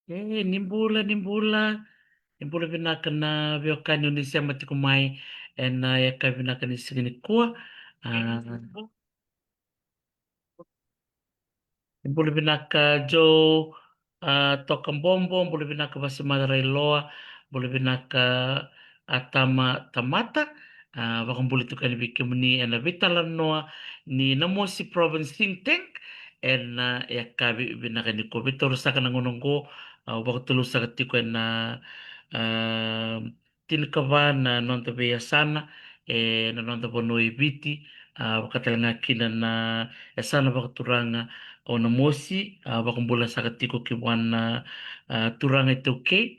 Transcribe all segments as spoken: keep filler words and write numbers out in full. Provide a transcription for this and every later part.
E, ni bula, ni bula. Ni bula vinaka na veiwekani o ni sema tiko mai ena yakavi vinaka ni siga nikua. A, ni bula vinaka Joe, a, Toka Bobo, bula vinaka Vasimaca Railoa, bula vinaka Atama Tamata. A, vakabula tiko yani vei kemuni ena veitalanoa ni Namosi Province Think Tank ena yakavi vinaka nikua. Veitaurasaka na gauna oqo, a, au vakatulusaka tiko ena, a, tinikava na noda veiyasana ena noda vanua e Viti, a, vakatalega kina na yasana vakaturaga o Namosi, a, vakabulasaka tiko ki vua na, a, turaga iTaukei,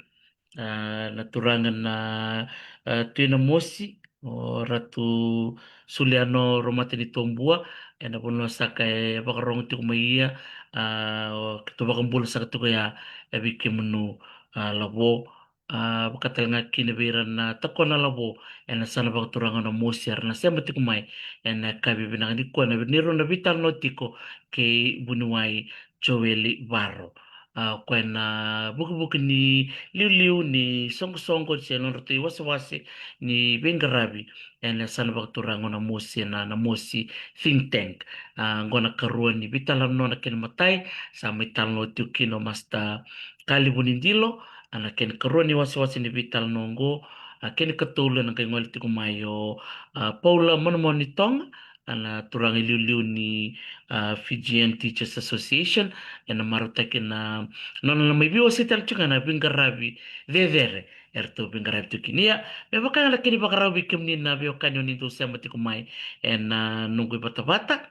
a, na turaga na, a, Tui Namosi, o Ratu Suliano Romatanitobua, ena vanua saka e vakarogo tiko mai ia, a, o keitou vakabulasaka tiko ya e vei kemunu, a, lavo, a, vakatalega kina vei ira na takona lavo ena yasana vakaturaga o Namosi, era na sema tiko mai ena yakavi vinaka nikua ena vei-, neirau na veitalanoa tiko kei vuniwai Joeli Varo. A, o koya na vukivuki ni liuliu ni soqosoqo se nodratou iwasewase ni veiqaravi ena yasana vakaturaga o Namosi, na Namosi Think Tank. A, oqo na ikarua ni veitalanoa. Na kena imatai sa mai talanoa tiko kina o Master Kali Vunidilo. A, na kena ikarua ni wasewase ni veitalanoa oqo, a, kena ikatolu ena qai gole tiko mai o, a, Paula Manumanu ni Toga, a, na turaga iliuliu ni, a, Fijian Teachers Association, ena marautaki na nona na mai veiwasei tale tiko ga na veiqaravi cecere eratou veiqaravi tiko kina. Ia, me vaka ga na kena ivakarau vei kemuni na veiwekani o ni dau sema tiko mai ena, a, noqu ivatavata.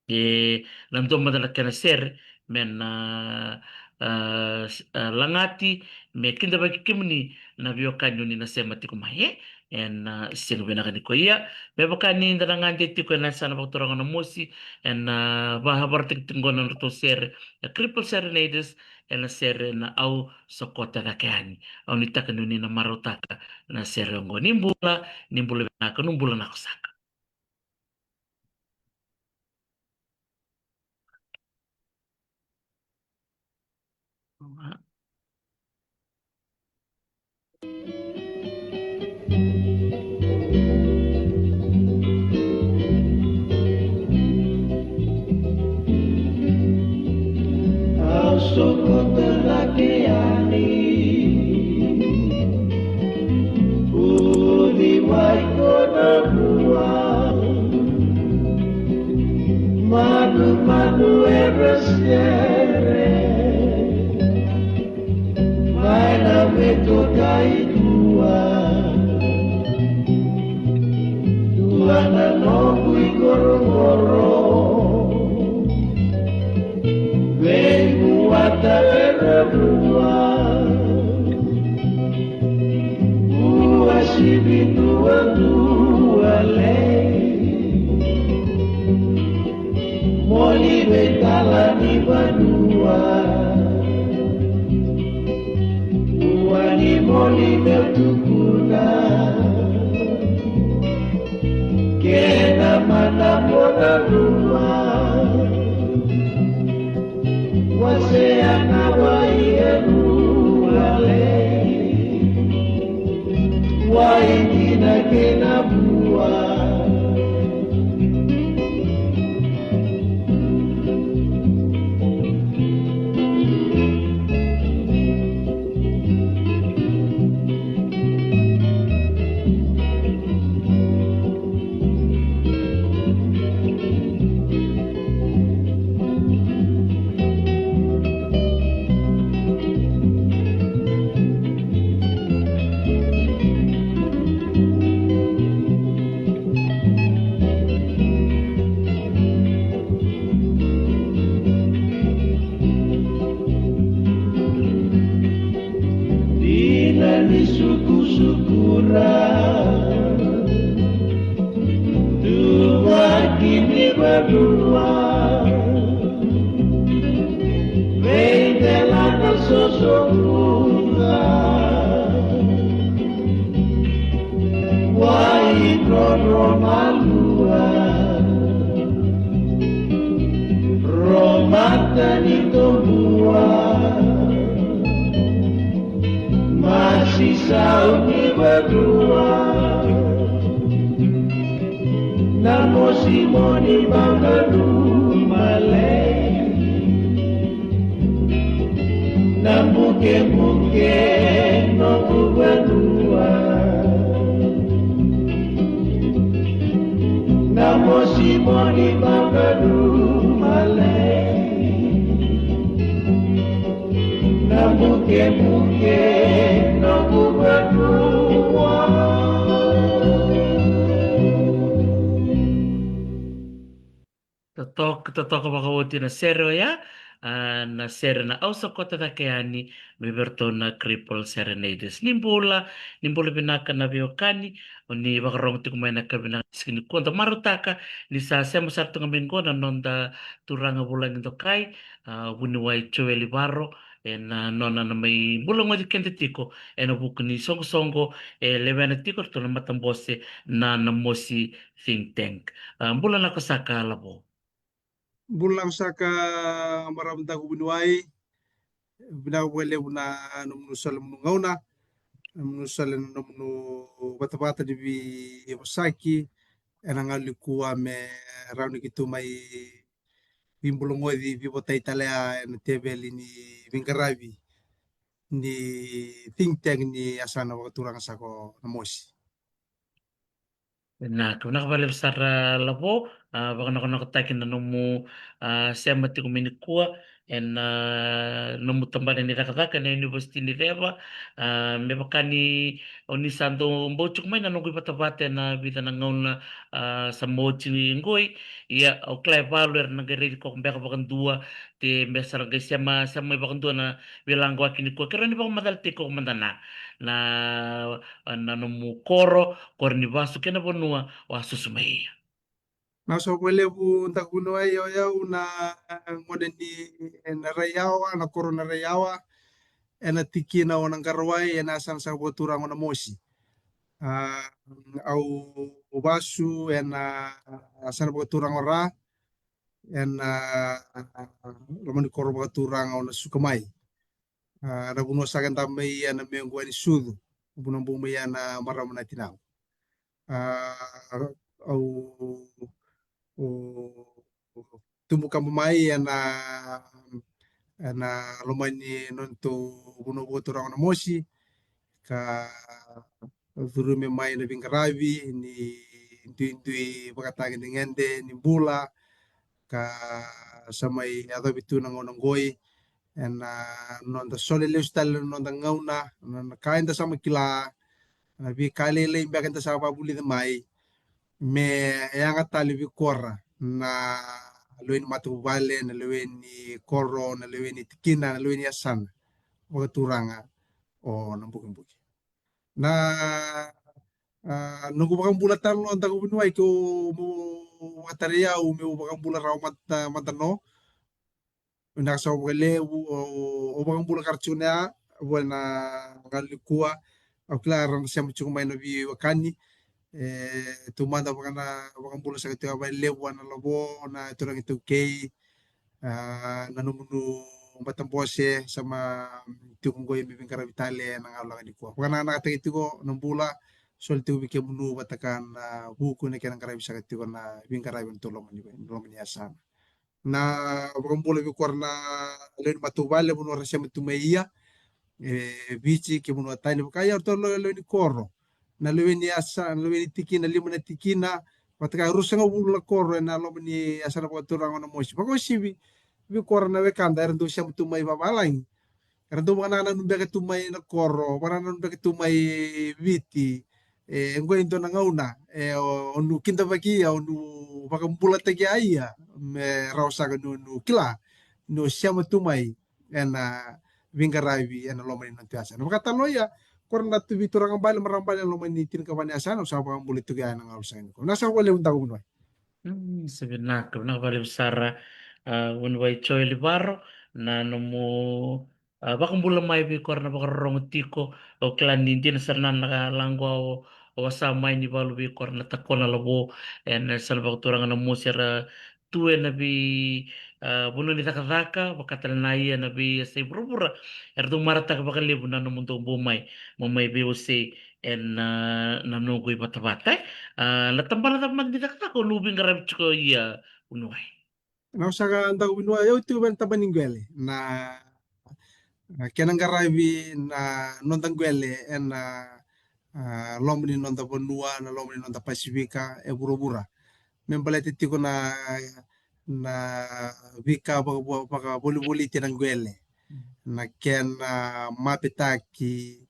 E, na dua mada na kena sere me na, a, a, lagati, me kidavaki kemuni na veiwekani o ni na sema tiko mai, e, ena, a, siga vinaka nikua. Ia, me vaka ni da na gade tiko ena yasana vakaturaga o Namosi, ena, a, vakarautaki tiko oqo na nodratou sere, a, Cripple Serenaders, ena sere na Au Sokota Cake Yani. Au nuitaka ni o ni na marautaka na sere oqo. Ni bula, ni bula vinaka, ni bula na kosaka. Au sokota cake yani, uciwai ko na vua. Manumanu era sere, mai na vetokai dua. Dua na noqu iqoroqoro, veivuata era vua. Ua sivi duadua lei, moli vei tala ni vanua. Ua ni moli meu tukuna, kena mana mo na lua. Wasea na wai e rua lei, wai dina kei na vua. Dina ni sukusukura, tuvaki ni vanua, vei dela na sosokuga, wai roro malua, ro mata ni tobua. Kau ni vanua na mosi mo ni vakalumalai. Na bukebuke noqu vanua na mosi mo ni vakalumalai. Na bukebuke noqu vanua. Totoka, totoka vakaoti na sere oya, a, na sere na Au Sokota Cake Yani, mai vei iratou na Cripple Serenaders. Ni bula, ni bula vinaka na veiwekani, o ni vakarogo tiko mai na ka vinaka siki ni koda marautaka, ni sa sema sara tu ga mai qo na noda turaga vulagi dokai, a, vuniwai Joeli Varo, ena nona na mai bulagoci keda tiko ena vuku ni soqosoqo e lewena tiko ratou na matabose na Namosi Think Tank. A, bula na ko saka lavo. Bula na ko saka marama daku vuniwai. Vinaka vakalevu na nomunu sole munu gauna, nomunu sole na nomunu vatavata ni veivosaki ena galu nikua me rawa ni keitou mai veibulagoci, veivotai tale ena teveli ni veiqaravi ni think tank ni yasana vakaturaga saka o Namosi. Vinaka, vinaka vakalevu sara lavo, a, vakanakonakotaki na nomu, a, sema tiko mai nikua ena, a, nomu tabana ni cakacaka ena University ni Rewa, a, me vaka ni o ni sa dau bau tiko mai na noqu ivatavata ena vica na gauna, a, sa mai oti ni qoi. Ia, au kila e valu era na qai raici koya beka vakadua, te me sa ra qai sema, sema mai vakadua na veilaqaki nikua. Keirau ni vakamacala tiko mada na, na, na nomu koro, koro ni vasu kei na vanua o a susu mai. Na so vakalevu daku vuniwai, o yau na gone ni, ena Raiyawa, na koro na Raiyawa, ena tikina o Naqarawai, ena yasana saka vakaturaga o Namosi. A, au vasu ena yasana vakaturaga o Ra, ena, a, loma ni koro vakaturaga o Nasukamai. A, na vanua saka eda mai ia na mequ yani sucu, vanua bau mai ia na marama na tinaqu. A, au, au tubu kaba mai ena, ena loma ni nodatou vanua vakaturaga o Namosi, ka curumi mai na veiqaravi ni duidui vakatagedegede ni bula, ka sa mai yacovi tu na gauna qoi ena noda sole lesu tale na noda gauna, na ka eda sa mai kila, na veika lailai beka eda sa vakavulica mai, me yaga tale vei kora na lewe ni matavuvale, na lewe ni koro, na lewe ni tikina, na lewe ni yasana vakaturaga o Nabukebuke. Na, a, noqu vakabula tale na daku vuniwai, ke o mo vakatarai au meu vakabula rawa mada, mada no. Vinaka saka vakalevu, o, o vakabula ka ra tiko na ya, vua na galu nikua. Au kila ra na sema tiko mai na veiwekani. E, tou mada vaka na vakabula saka tiko vakalevu vua na lavo, na turaga iTaukei, a, na nomunu matabose sa mai tiko qoi me veiqaravi tale ena gauna nikua. Vakanakanakataki tiko na bula, soli tiko vei kemunu vata ka na vuku na kena qaravi saka tiko na veiqaravi ena tou loma ni, loma ni yasana. Na vakabula vei kora na lewe ni matavuvale, vanua ra sema tu mai ia, e, Viti kei vanua tani, vaka ia ratou lewe, lewe ni koro, na lewe ni yasa, na lewe ni tikina, lima na tikina, vata kaya ruasagavulu na koro ena loma ni yasana vakaturaga o Namosi. Vakauasivi vei kora na wekada era dau sema tu mai vavalagi, era dau vakanananu beka tu mai na koro, vakanananu beka tu mai Viti. E, qo e dua na gauna, e, o, o nu kidavaki ia, o nu vakabulataki ia, me rawa saka nu, nu kila ni o sema tu mai ena veiqaravi ena loma ni noda yasana. Vakatalanoa ia, kora na tu vei turaga bale, marama bale ena loma ni tinikava na yasana, au sa vakabula tiko ya ena gauna saka nikua. Na sa vakalevu daku vuniwai. Mm, sa vinaka, vinaka vakalevu sara, a, vuniwai Joeli Varo, na nomu, a, vakabula mai vei kora na vakarorogo tiko. Au kila ni dina sara na, na laqu au, au a sa mai ni valu vei kora na takona lavo ena yasana vakaturaga o Namosi, era tu ena vei, a, vanua ni cakacaka, vaka tale na ia na veiyasai vuravura, eratou marautaka vakalevu na nomudou bau mai, mo mai veiwasei ena, a, na noqu ivatavata, e. A, na tabana cava mada ni cakacaka o ni veiqaravi tiko ia, vuniwai? Na, au sa qai dau vuniwai, au tiko vei na tabana ni qele. Na, na kena qaravi na noda qele ena, a, loma ni noda vanua, na loma ni noda Pasifika, e vuravura. Me baleta tiko na, na veika vaka, vakavolivoliti na qele. Na kena mapetaki,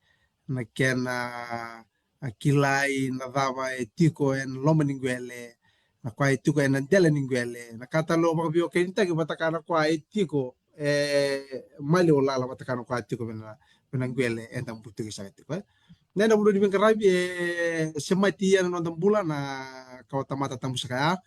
na kena a kilai na cava e tiko ena loma ni qele, na koya e tiko ena dela ni qele, na ka tale o vakaveiwekanitaki vata kaya na koya e tiko e maliwa lala vata kaya na koya e tiko vei na, vei na qele eda butuki saka tiko, e. Na, na vanua ni veiqaravi e semati ia na noda bula, na kawatamata tabu saka ya,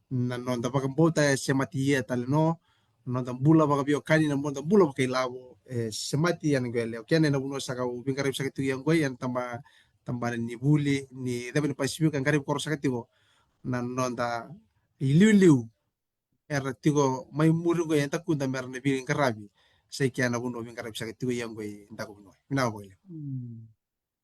na noda vakabauta e semati ia tale no, noda bula vakaveiwekani, na noda bula vakailavo, e semati ia na qele. O kena ena vanua saka au veiqaravi saka tiko ia qoi, ena taba, tabana ni vuli ni ceva ni Pasifika, qaravi koro saka tiko na noda iliuliu era tiko mai muri qoi, eda kuda mera na veiqaravi. Sa i kena vanua veiqaravi saka tiko ia qoi, daku vanua. Vinaka vakalevu. Mm.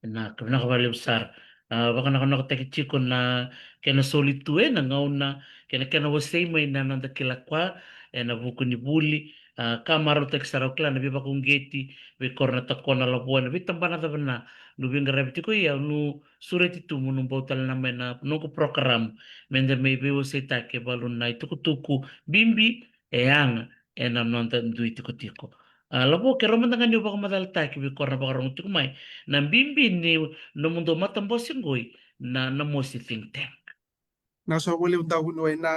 Vinaka, vinaka vakalevu sara. A, vakanakonakotaki tiko na kena soli tu ena gauna, kena, kena wasei mai na noda kila kwa, ena vuku ni vuli, a, ka marautaki sara, au kila na veivakauqeti, veikoro na takona lavo, ena veitabana cava na, nu veiqaravi tiko ia, nu sureti tu mo nu bau tale na mai na noqu program, meda mai veiwaseitaki e valu na itukutuku bibi, e yaga ena noda dui tikotiko. A, lavo, keirau mada ga ni vakamacalataki vei kora na vakarorogo tiko mai, na bibi ni nomudou matabose qoi na, na Mosi think tank. Na, sa vakalevu daku vuniwai, na,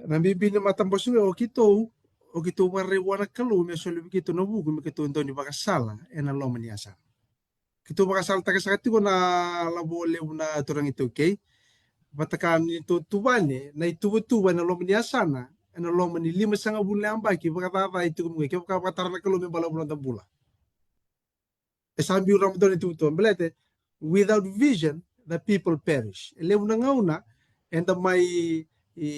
na bibi ni matabose qoi o keitou, o keitou vakaraica vua na Kalou me soli vei keitou na vuku me keitou dau ni vakasala ena loma ni yasana. Keitou vakasalataka saka tiko na lavo levu na turaga iTaukei, vata kaya na neitou tuvane na ituvatuva ena loma ni yasana, ena loma ni limasagavulu na yabaki vakacaca e tiko mai qo, kevaka vakatara na Kalou me balavu noda bula. E sa biu rawa mada na ituvatuva, baleta without vision the people perish. E levu na gauna eda mai, i,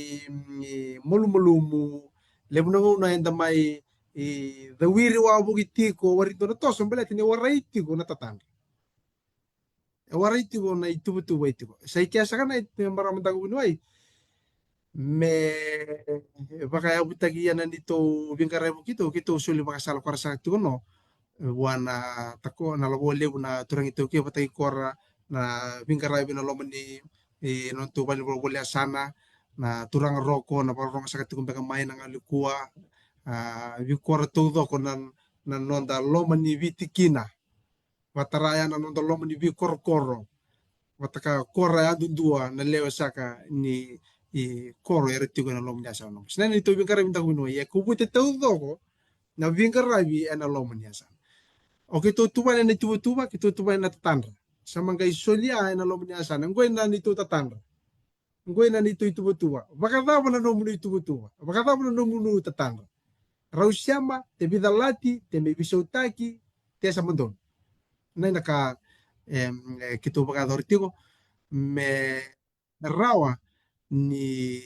i, malumalumu, levu na gauna eda mai, i, cawiri wavoki tiko, warai dua na toso, baleta ni warai tiko na tatadra. E warai tiko na ituvatuva e tiko. Sa i kea saka na i, marama daku vuniwai, me vakayavutaki ia na neitou veiqaravi vei keitou, keitou soli vakasala kora saka tiko no, vua na tako, na lavo levu na turaga iTaukei, vata kei kora na veiqaravi ena loma ni, e, nodatou valenivolavola yasana, na turaga Roko, na vakarorogo saka tiko beka mai na gauna nikua, a, vei kora taucoko na, na noda loma ni veitikina, vata kaya na noda loma ni veikorokoro, vata kaya kora yadudua na lewe saka ni, i, koro era tiko ena loma ni yasana. Sa na neitou veiqaravi daku vuniwai, e kovuti taucoko na veiqaravi ena loma ni yasana. O keitou tuvane na ituvatuva, keitou tuvane na tatadra. Sa maqai solia ena loma ni yasana. Qoi na neitou tatadra. Qoi na neitou ituvatuva. Vakacava na nomuni ituvatuva? Vakacava na nomuni tatadra? Rau sema, te veicalati, te mai veisautaki, te sa madonu. Na i na ka, em, e, keitou vakayacora tiko me rawa ni,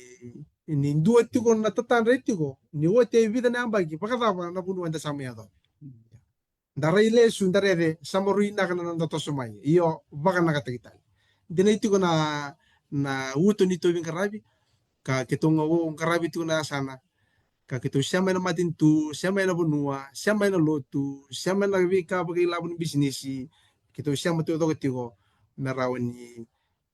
ni dua tiko na tatadra e tiko, ni oti e vica na yabaki, vakacava na vanua eda sa mai yacova. Da rai lesu, da rece, sa maroroi vinaka na noda toso mai. Io, vakanakataki tale. Dina tiko na, na uto ni tou veiqaravi, ka keitou ga o qaravi tiko na yasana, ka keitou sema ena matanitu, sema ena vanua, sema ena lotu, sema ena veika vakailavo ni bisinisi, keitou sema taucoko tiko me rawa ni,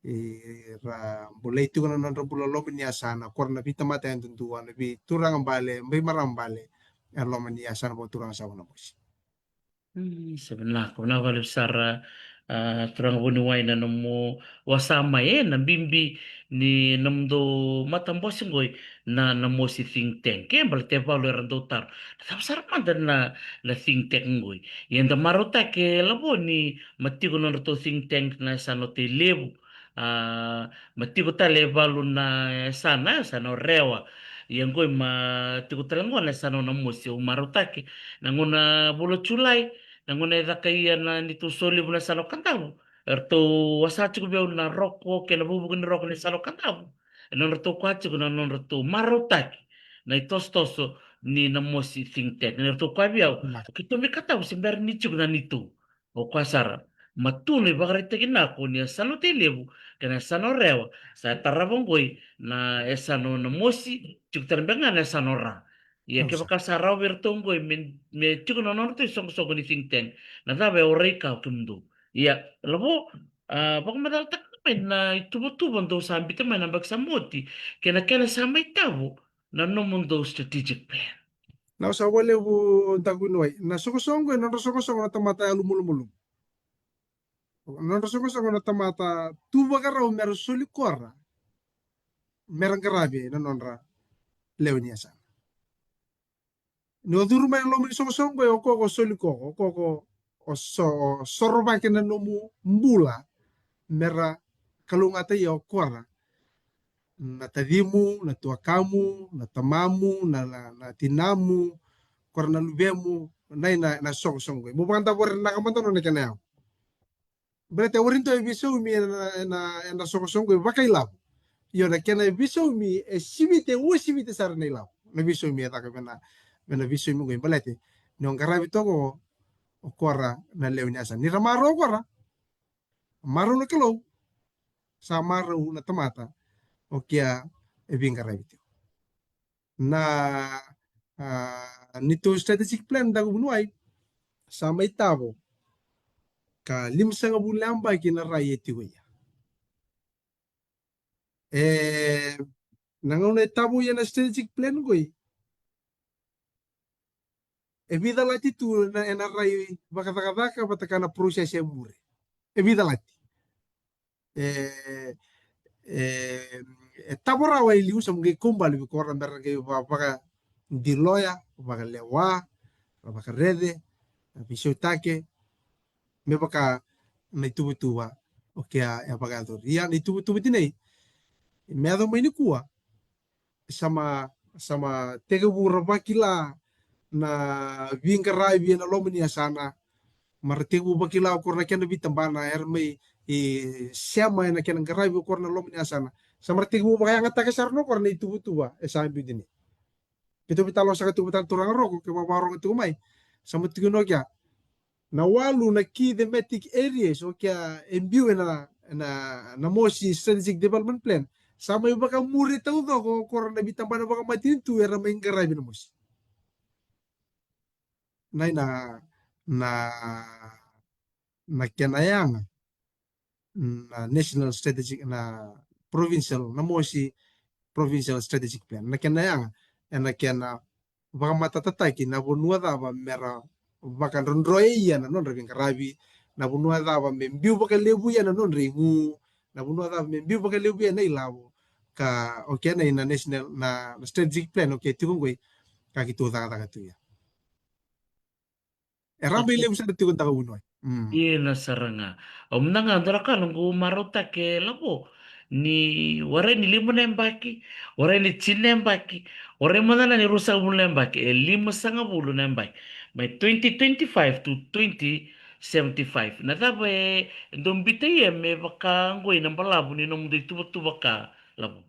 e, ra bolei tiko na nodra bula loma ni yasana, kora na veitamata yadudua, na veituraga bale, veimarama bale, e loma ni yasana vakaturaga Sava na Mosi. Mm, sa vinaka, vinaka vakalevu sara, a, turaga vuniwai na nomu wasa mai, e, na bibi ni nomudou matabose qoi na, na Mosi think tank. E, baleta e valu era dau taro, na cava sara mada na, na think tank qoi. Ia eda marautaka e lavo ni ma tiko nodratou think tank na yasana o Tailevu. A, ma tiko tale e valu na yasana, yasana o Rewa. Ia qoi ma tiko tale qo na yasana o Namosi, au marautaka. Na gauna vula o Julai, na gauna e caka ia na neitou solevu na yasana o Kadavu, eratou wasa tiko vei au na Roko kei na vukevuke ni Roko na yasana o Kadavu. E nodratou kaya tiko na nodratou marautaki na itosotoso ni Namosi think tank. Ni ratou kaya vei au, keitou mai Katavu se bera ni tiko na neitou. O koya sara. Ma tu na ivakaraitaki nako ni yasana o Tailevu kei na yasana o Rewa, sa tarava oqoi na yasana o Namosi, tiko tale beka ga na yasana o Ra. Ia kevaka sa rawa vei iratou oqoi me, me tiko na nodratou isoqosoqo ni think tank, na cava e orai ka o kemudou. Ia, Lavo, a, vakamacalataka mai na ituvatuva dou sa biuta mai na yabaki sa mai oti, kei na kena sa mai tavo na nomudou strategic plan. Na, sa vakalevu Daku Vuniwai. Na soqosoqo, e nodra soqosoqo na tamata yalomalumalumu. Nodra soqosoqo na tamata tu vakarau mera soli kora, mera qaravi na nodra lewe ni yasana. Ni o curu mai na loma ni soqosoqo, e o koya ko soli koya, o koya ko, o so, o sorovaki na nomu bula, mera kalougata ia o kora na tacimu, na tuakamu, na tamamu, na, na, na tinamu, kora na luvemu, na, na, na soqosoqo. Mo vakadavora na ka mada nona kena yawa. Baleta e warai dua e veisaumi ena, ena, ena soqosoqo e vakailavo. Io, na kena veisaumi e sivita, e uasivita sara na ilavo. Na veisaumi e caka vei na, vei na veisaumi qo, baleta ni o qaravi toka o kora na lewe ni yasana. Ni ra marau o kora, marau na Kalou, sa marau na tamata o kea e veiqaravi tiko. Na, a, neitou strategic plan, Daku Vuniwai, sa mai tavo ka limasagavulu na yabaki na rai e tiko ia. E, na gauna e tavo ia na strategic plan qoi, e veicalati tu na, ena rai vakacakacaka vata kei na process e muri. E veicalati. E, e, e tavo rawa e liu, sa mo qai kau bale vei kora mera qai va, vakadiloya, vakalewa, ra vakarece, ra veisautaki, me vaka na ituvatuva o kea e vakayacori. Ia na ituvatuva tinai me yaco mai nikua, sa ma, sa ma tekivu ra vakila na veiqaravi ena loma ni yasana, ma ra tekivu vakila o kora na kena veitabana era mai, e, sema ena kena qaravi o kora na loma ni yasana. Sa ma ra tekivu vakayagataka sara na kora na ituvatuva e sa biu tinai. Keitou veitalanoataka tiko vata na turaga Roko, ke vavarogo tiko mai. Sa ma tukuna o kea na walu na key thematic areas o kea e biu ena, ena Namosi Strategic Development Plan. Sa mai vakamuri taucoko o kora na veitabana vakamatanitu era mai qaravi Namosi. Na, na, na, na kena yaga na National Strategic, na Provincial, Namosi Provincial Strategic Plan. Na kena yaga, ena kena vakamatatataki na vanua cava mera vakadrodroia na nodra veiqaravi, na vanua cava me biu vakalevu ia na nodra igu, na vanua cava me biu vakalevu ia na ilavo, ka o kena ina national, na, na strategic plan o kea tiko qoi, ka keitou cakacaka tu ia. E raba i levu sara tiko, Daku Vuniwai. Mm. Ia na sara ga. Au mada ga dua na ka noqu marautaka, Lavo, ni warai ni lima na yabaki, warai ni tini na yabaki, warai mada ga ni ruasagavulu na yabaki, e limasagavulu na yabaki. Mai twenty twenty-five to twenty seventy-five. Na cava e dau biuta ia me vaka qoi na balavu ni nomudou ituvatuva ka, Lavo?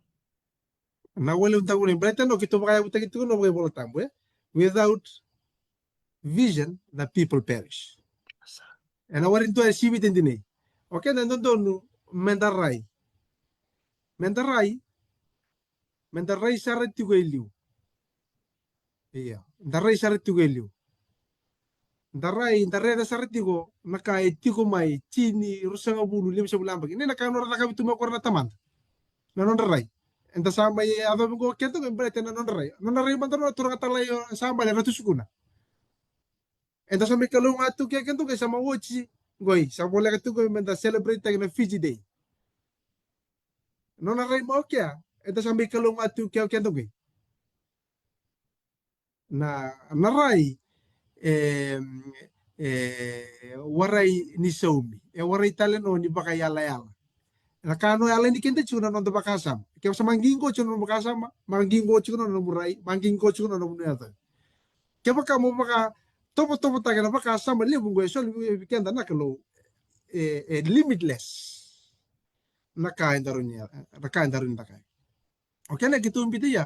Na wale udaku ni baleta no keitou vakayavutaki tiko na vakaivolatabu, e? Without vision, the people perish. Ena warai dua e sivita dinei. O keda e dodonu meda rai. Meda rai. Meda rai sara tiko e liu. Ia, da rai sara tiko e liu. Da rai, da raica sara tiko na ka e tiko mai, tini, ruasagavulu, limasagavulu na yabaki. Ni na ka nodra cakavi tu mai o kora na tamada. Na nodra rai. Eda sa mai yacovi qo keda qo e baleta na nodra rai. Nodra rai mada na turaga talai o sa bale Ratu Sukuna. Eda sa mai kalougata tu kea keda qo, sa mai oti qoi, sa voleka tu qoi meda celebrate taki na Fiji Day. Nona rai mai o kea, eda sa mai kalougata tu kea o keda qoi. Na, na rai, e, e warai ni saumi, e warai tale no ni vakaiyalayala. Na ka no yala ni keda tiko na noda vakasama. Ke sa ma qiqo tiko na nomu vakasama, ma qiqo tiko na nomu rai, ma qiqo tiko na nomu yacovi. Kevaka mo vakatovotovotaka na vakasama levu qo e soli vei keda na Kalou, e, e limitless. Na ka e daru ni, na ka e daru ni dakai. O kena keitou biuta ia.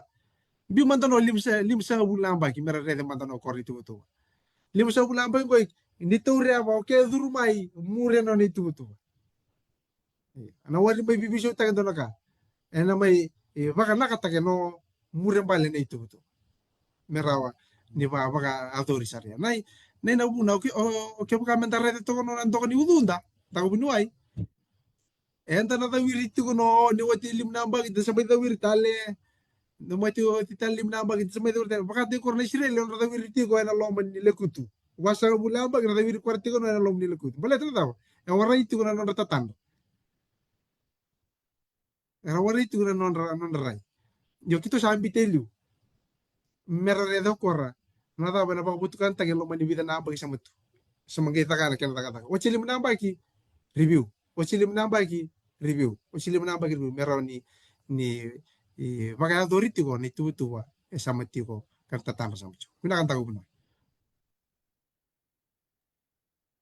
Biu mada no limasagavulu na yabaki me ra raica mada no koro ni tuvatuva. Limasagavulu na yabaki qoi, ni tauri yava, o ke curu mai, muria no na ituvatuva. Ena wari mai veisautaki e dua na ka. Ena mai vakanakataki no muria bale na ituvatuva. Me rawa ni vakayacori sara ya. Nai, nai na vuna, o kevaka me da raica toka no na doka ni ucuda, daku vuniwai. Eda na cawiri tiko no ni oti e lima na yabaki, da sa mai cawiri tale. Na mai tiko oti tale lima na yabaki, da sa mai cawiri tale. Vakataki koya na Isireli, nodra cawiri tiko ena loma ni lekutu. Vasagavulu na yabaki na cawiri koya tiko no ena loma ni lekutu. Baleta na cava? E warai tiko na nodra tatadra. Era warai tiko na nodra, nodra rai. Io, keitou sa biuta e liu. Me ra raica o kora na cava ena vakavotukanataki e loma ni vica na yabaki sa mai tu. Sa mai qai caka na kena cakacaka. Oti e lima na yabaki, review. Oti e lima na yabaki, review. Oti e lima na yabaki, review. Me rawa ni, ni vakayacori tiko na ituvatuva e sa mai tiko, ka na tatadra sa mai tiko. Vinaka, daku vuniwai.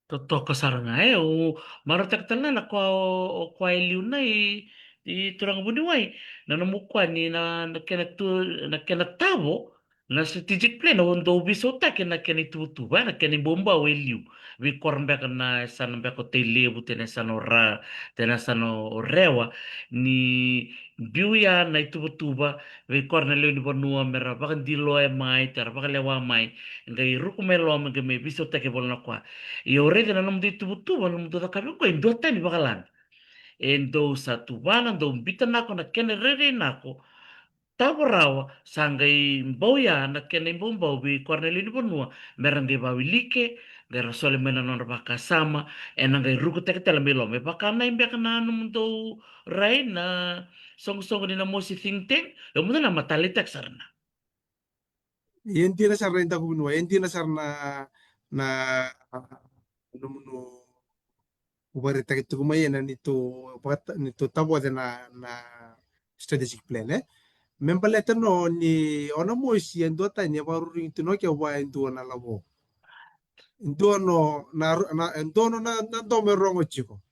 Totoka sara ga, e, au marautaka tale ga na koya o, o koya e liu na i, i turaga vuniwai. Na nomu koya ni na, na kena tu, na kena tavo, na strategic plan, au dau veisautaki na kena ituvatuva, na kena ibaubau e liu. Vei kora beka na yasana beka o Tailevu, tena yasana o Ra, tena yasana o Rewa, ni biu ya na ituvatuva, vei kora na lewe ni vanua me ra vakadiloya mai, te ra vakalewa mai, qai ruku mai loma, qai mai veisautaki e vola na koya. Ia au raica na nomudou ituvatuva, nomudou cakavi qo, e duatani vakalada. E dou sa tuvana, dou biuta nako na kena rairai nako, tavo rawa, sa qai bau ya na kena ibaubau vei kora na lewe ni vanua, me ra qai vawilike, qai ra soli mai na nodra vakasama, ena qai rukutaki tale mai loma. E vaka na i beka na nomudou rai na soqosoqo ni Namosi think tank, e muda na matalitaki sara na. E dina sara na, daku vuniwai, e dina sara na, na nomudou vakaraitaki tiko mai ena nitou vakata, nitou tavoce na, na strategic plan, e. Me baleta no ni o Namosi e duatani e vakarurugi tu no ke vua e dua na lavo. E dua no na, na, e dua no na, na domo e rogo tiko.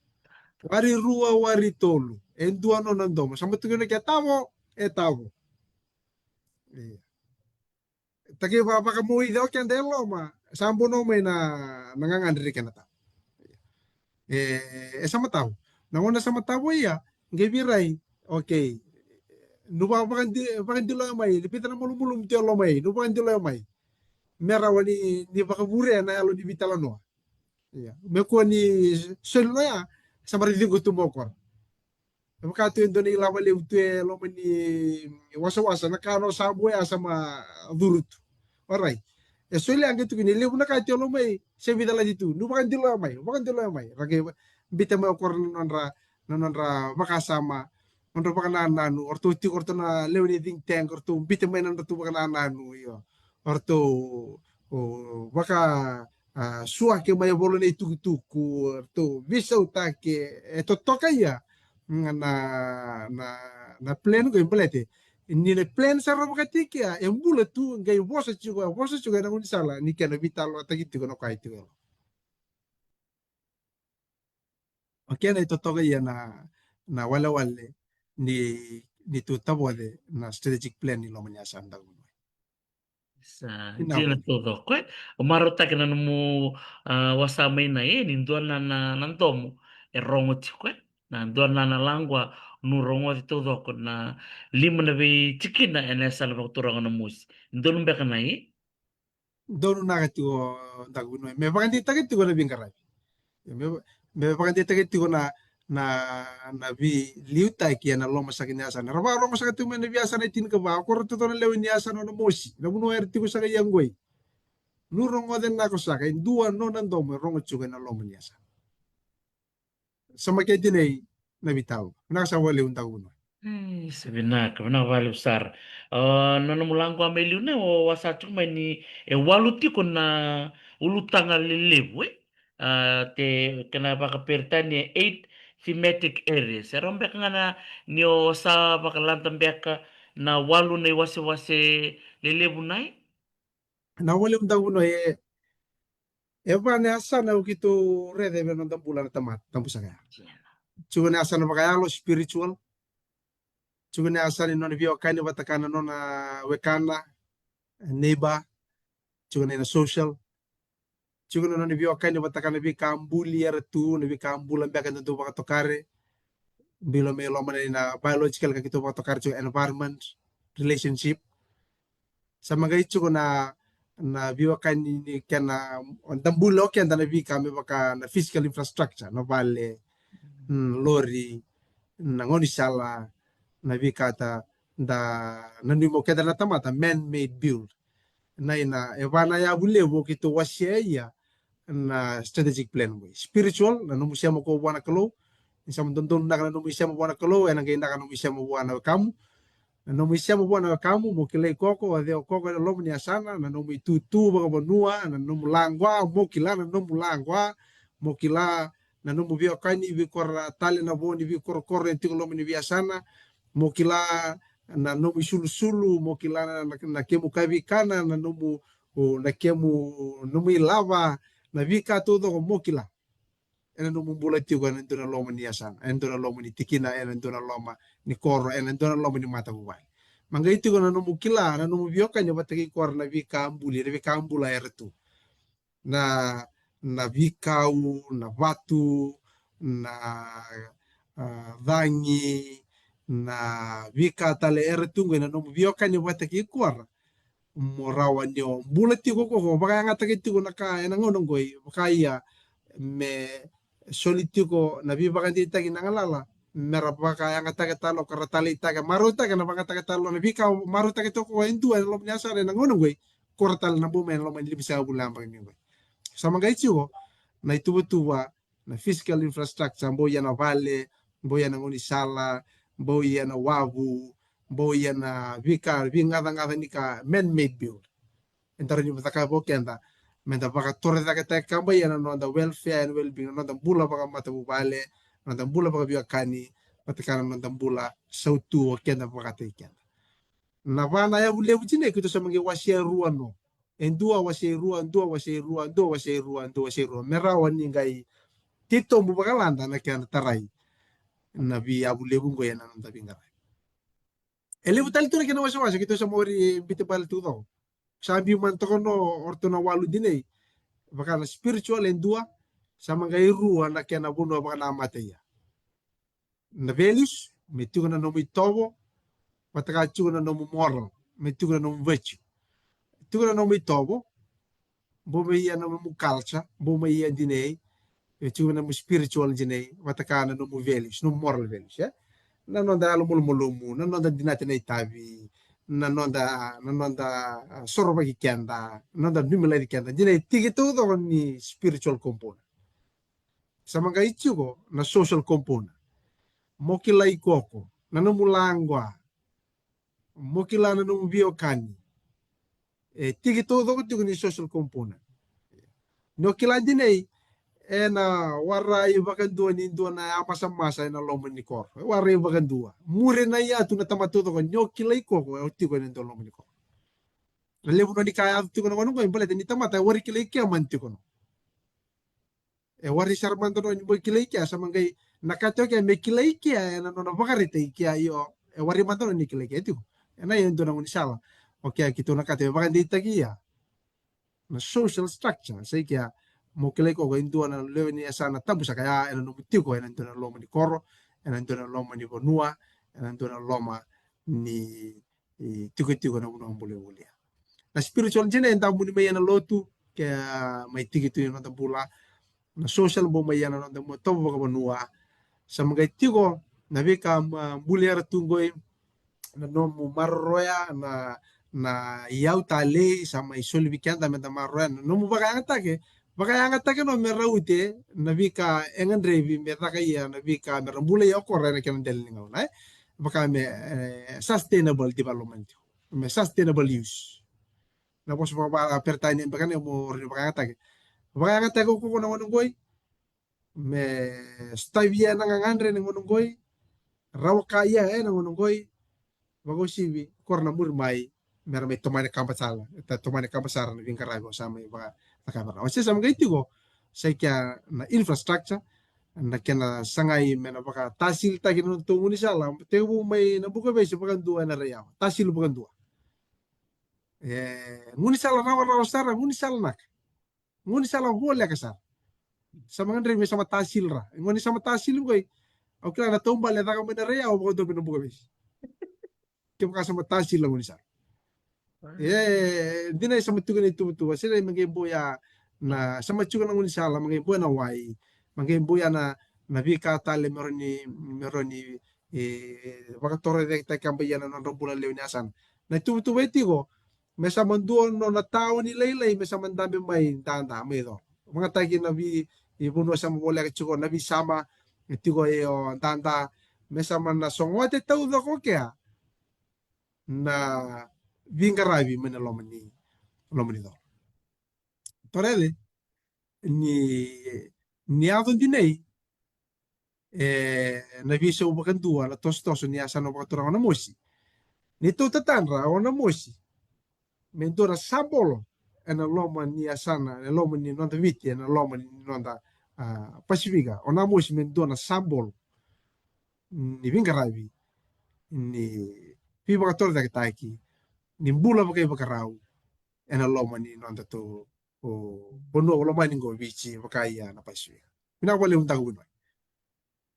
Wari rua, wari tolu. E dua no na domo. Sa mai tukuni ke tavo, e tavo. Ia. Taki va, vakamoica o keda e loma, sa bono mai na, na gagadre kena tau. E, e sa matau. Na gauna sa matau ia, qai virai, okay. Nu va, vakadi, vakadiloya mai, ni pita na malumalumu tio loma i, nu vakadiloya mai. Me rawa ni, ni vakavure na yalo ni vitalanoa. Ia. Me kua ni soli loya, sa mara ciqo tu mo kora. E vaka tu e dua na ilavo levu tu e loma ni wasawasa, na ka no sa vo ya sa ma curu tu. Orait. E soli a qai tukuni e levu na ka tio loma i, se vica lati tu. Nu vakadiloya mai, vakadiloya mai. Ra qai biuta mai o kora na nodra, na nodra vakasama, nodra vakanananu, o ratou tiko, o ratou na lewe ni think tank, o ratou biuta mai na nodratou vakanananu, io. O ratou, o, vaka, a, suake mai e vola na itukutuku, ratou veisautaki, e totoka ia na, na, na plan qo e baleta ni na plan sa ra vakatiki ia, e bula tu, qai vosa tiko, e vosa tiko ena gaunisala ni kena veitalanoataki tiko na koya tiko e loma. O kena e totoka ia na, na walewale ni, nitou tavoce na strategic plan ni loma ni yasana, daku vuniwai. Sa dina taucoko, e? Au marautaka na nomu, a, wasa mai na, e, ni dua na, na, na domo e rogo tiko, e? Na dua na, na laqua, nu rogoci taucoko na lima na veitikina ena yasana vakaturaga o Namosi. Donu beka na, e? Donu na ka tiko, daku vuniwai. Me vakadeitaki tiko na veiqaravi. Me, me vakadeitaki tiko na, na, na veiliutaki ena loma saka ni yasana. Ra vakarogo saka tiko mai na veiyasana e tinikava, o kora taucoko na lewe ni yasana o Namosi. Na vanua era tiko saka i yaqoi. Nu rogoca nako saka, e dua nona domo e rogo tiko ena loma ni yasana. Sa makete nei na veitalanoa. Vinaka sara vakalevu, daku vuniwai. E, sa vinaka, vinaka vakalevu sara. A, na nomu laqua mai liu na, o wasa tiko mai ni e walu tiko na ulutaga lelevu, e? A, te, kena vakaperitania e eight thematic areas. E rawa beka ga na ni o sa vakalada beka na walu na iwasewase lelevu na, e? Na wale, daku vuniwai, e, e va na yasana o keitou raica vei noda bula na tamata, tabu saka ya. Tiko na yasana vakayalo, spiritual. Tiko na yasana ni nona veiwekani vata kei na nona wekana, neighbor, tiko na ina social. Tiko na nona veiwekani vata kei na veika buli era tu, na veika bula beka da dau vakatokare. Bilo me loma na ina biological ka keitou vakatokare tiko environment, relationship. Sa maqai tiko na, na veiwekani ni kena, da buli o keda na veika me vaka na physical infrastructure, na vale, mm, lori, na gaunisala, na veika ta, da nanumi o keda na tamata, man-made build. Na ina, e va na yavu levu o keitou wasea ia, na strategic plan qoi. Spiritual, na nomu isema ko vua na Kalou. Ni sa dodonu naka na nomu isema vua na Kalou, ena qai naka nomu isema vua na wekamu. Na nomu isema vua na wekamu, mo kilai koya, o cei o koya ena loma ni yasana, na nomu itutu vakavanua, na nomu laqua, mo kila na nomu laqua, mo kila na nomu veiwekani, veikoro tale na vo ni veikorokoro e tiko loma ni veiyasana, mo kila na nomu isulusulu, mo kila na, na, na kemu kavikana, na nomu, o, na kemu, nomu ilava, na veika taucoko mo kila. Ena nomu bula tiko ena dua na loma ni yasana, ena dua na loma ni tikina, ena dua na loma ni koro, ena dua na loma ni matavuvale. Maqai tiko na nomu kila, na nomu veiwekani vata kei koya na veika buli, na veika bula era tu. Na, na veikau, na vatu, na, a, cagi, na veika tale era tu qoi na nomu veiwekani vata kei koya. Mo rawa ni o bula tiko ko, ko vakayagataki tiko na ka ena gauna qoi, vaka ia me soli tiko na veivakadeitaki na galala, me ra vakayagataki tale, ka ra taleitaki, marautaki na vakayagataki tale na veika marautaki tiko ko e dua ena loma ni yasana ena gauna qoi, ko ra tale na bau mai ena loma ni limasagavulu na yabaki ni qoi. Sa maqai tiko na ituvatuva, na physical infrastructure, bau ia na vale, bau ia na gaunisala, bau ia na wavu, bau ia na veika, veigacagaca ni ka, man-made build. Eda rawa ni vakacakava o keda, meda vakatorocaketaka ka bau ia na noda welfare and well-being, na noda bula vakamatavuvale, na noda bula vakaveiwekani, vata kei na noda bula sautu o keda vakataki keda. Na va na yavu levu jinei keitou sa maqai wasea rua no. E dua wasei rua, dua wasei rua, dua wasei rua, dua wasei rua. Me rawa ni qai titobu vakalada na kena tarai na veiyavu levu qo ena noda veiqaravi. E levu tale tu na kena wasewase keitou sa mori biuta bale tu toko. Sa biu mada toko no o ratou na walu dinei. Vaka na spiritual e dua, sa maqai rua na kena vanua vakanamata ia. Na values, me tiko na nomu itovo, vata ka tiko na nomu moral, me tiko na nomu virtue. Tiko na nomu itovo, bau mai ia na nomu culture, bau mai ia dinei, e tiko na nomu spiritual dinei, vata ka na nomu values, nomu moral values, e? Na noda yalomalumalumu, na noda dinati na itavi, na noda, na noda, ah, sorovaki keda, na noda numilaki keda, dinei tiki taucoko ni spiritual component. Sa maqai tiko na social component. Mo kilai koko, na nomu laqua. Mo kila na nomu veiwekani. E tiki taucoko tiko ni social component. Ni o kila dinei, ena warai vakadua ni dua na yamasamasa ena loma ni koro. E warai vakadua. Muri na iyatu na tamata taucoko, ni o kilai koko, e o tiko ena dua loma ni koro. Na levu no ni ka yaco tiko na gona qo, e baleta ni tamata, e warai kilai kea mani tiko no. E warai sara mada no ni bau kilai kea, sa maqai na ka tiko kea me kilai kea, ena nona vakaraitaki kea io, e warai mada no ni kilai kea tiko. Ena ia e dua na gaunisala. O kea keitou na ka tiko e vakadeitaki ia. Na social structure, sa i kea mo kilai koko e dua na lewe ni yasana tabu saka ya, ena nomu tiko, ena dua na loma ni koro, ena dua na loma ni vanua, ena dua na loma ni i tikotiko na vanua bula e volia. Na spiritual jina e damu ni mai ena lotu, ke a mai tiki tu ena noda bula. Na social bau mai ena noda bula tovo vakavanua. Sa maqai tiko na veika ma buli era tu qoi, na nomu maroroya, na, na iyau talei, sa mai soli vei keda meda maroroya, na nomu vakayagataki, vakayagataki no me rauti na veika e gadrevi me caka ia na veika me ra bula ia o kora ena kena dela ni gauna, e? Vaka me, e, sustainable development, me sustainable use. Na vosa vaka, vaka Peritania beka ne mo ri vakayagataki. Vakayagataki o koko na gona qoi, me stevia na gagadre na gona qoi, rawa ka ia e na gona qoi, vakausivi, kora na muri mai, me ra mai tomani kaba sala, ta tomani kaba sara na veiqaravi o sa mai vaka, vaka, vaka. O se sa maqai tiko, sa i kea na infrastructure, na kena sagai me na vakatasilitaki na nodatou gaunisala, tekivu mai na Bukavesi vakadua ena Raiyawa, tasili vakadua. E, gaunisala rawarawa sara, gaunisala naka, gaunisala voleka sara. Sa ma gadrevi me sa ma tasili ra, gaunisala ma tasili qoi. Au kila na taubale e caka mai na Raiyawa vakadua mai na Bukavesi. Kevaka sa ma tasili na gaunisala. E, dina e sa ma tuka na ituvatuva, se na me qai boya na, sa ma tuka na gaunisala, ma qai boya na wai, ma qai boya na, na veika tale me rawa ni, me rawa ni, e, vakatorocaketaki ka baia na nodra bula lewe ni yasana. Na ituvatuva e tiko, me sa ma dua nona taoni lailai, me sa ma dabe mai Dada, mai Colo. Vakayagataki na vei, e, vanua sa ma voleka tiko, na veisama, e tiko e o Dada, me sa ma na sogote taucoko kea na veiqaravi mai na loma ni, loma ni Colo. Torocake, ni, ni yaco dinai, e, na veisau vakadua, na tosotoso ni yasana vakaturaga o Namosi. Ni tou tatadra o Namosi me dua na sabolo ena loma ni yasana, ena loma ni noda Viti, ena loma ni noda, a, Pasifika. O Namosi me dua na sabolo ni veiqaravi, ni veivakatorocaketaki, ni bula vakaivakarau ena loma ni nodatou, o, vanua lomani qo, Viti vaka ia na Pasifika. Vinaka vakalevu Daku Vuniwai.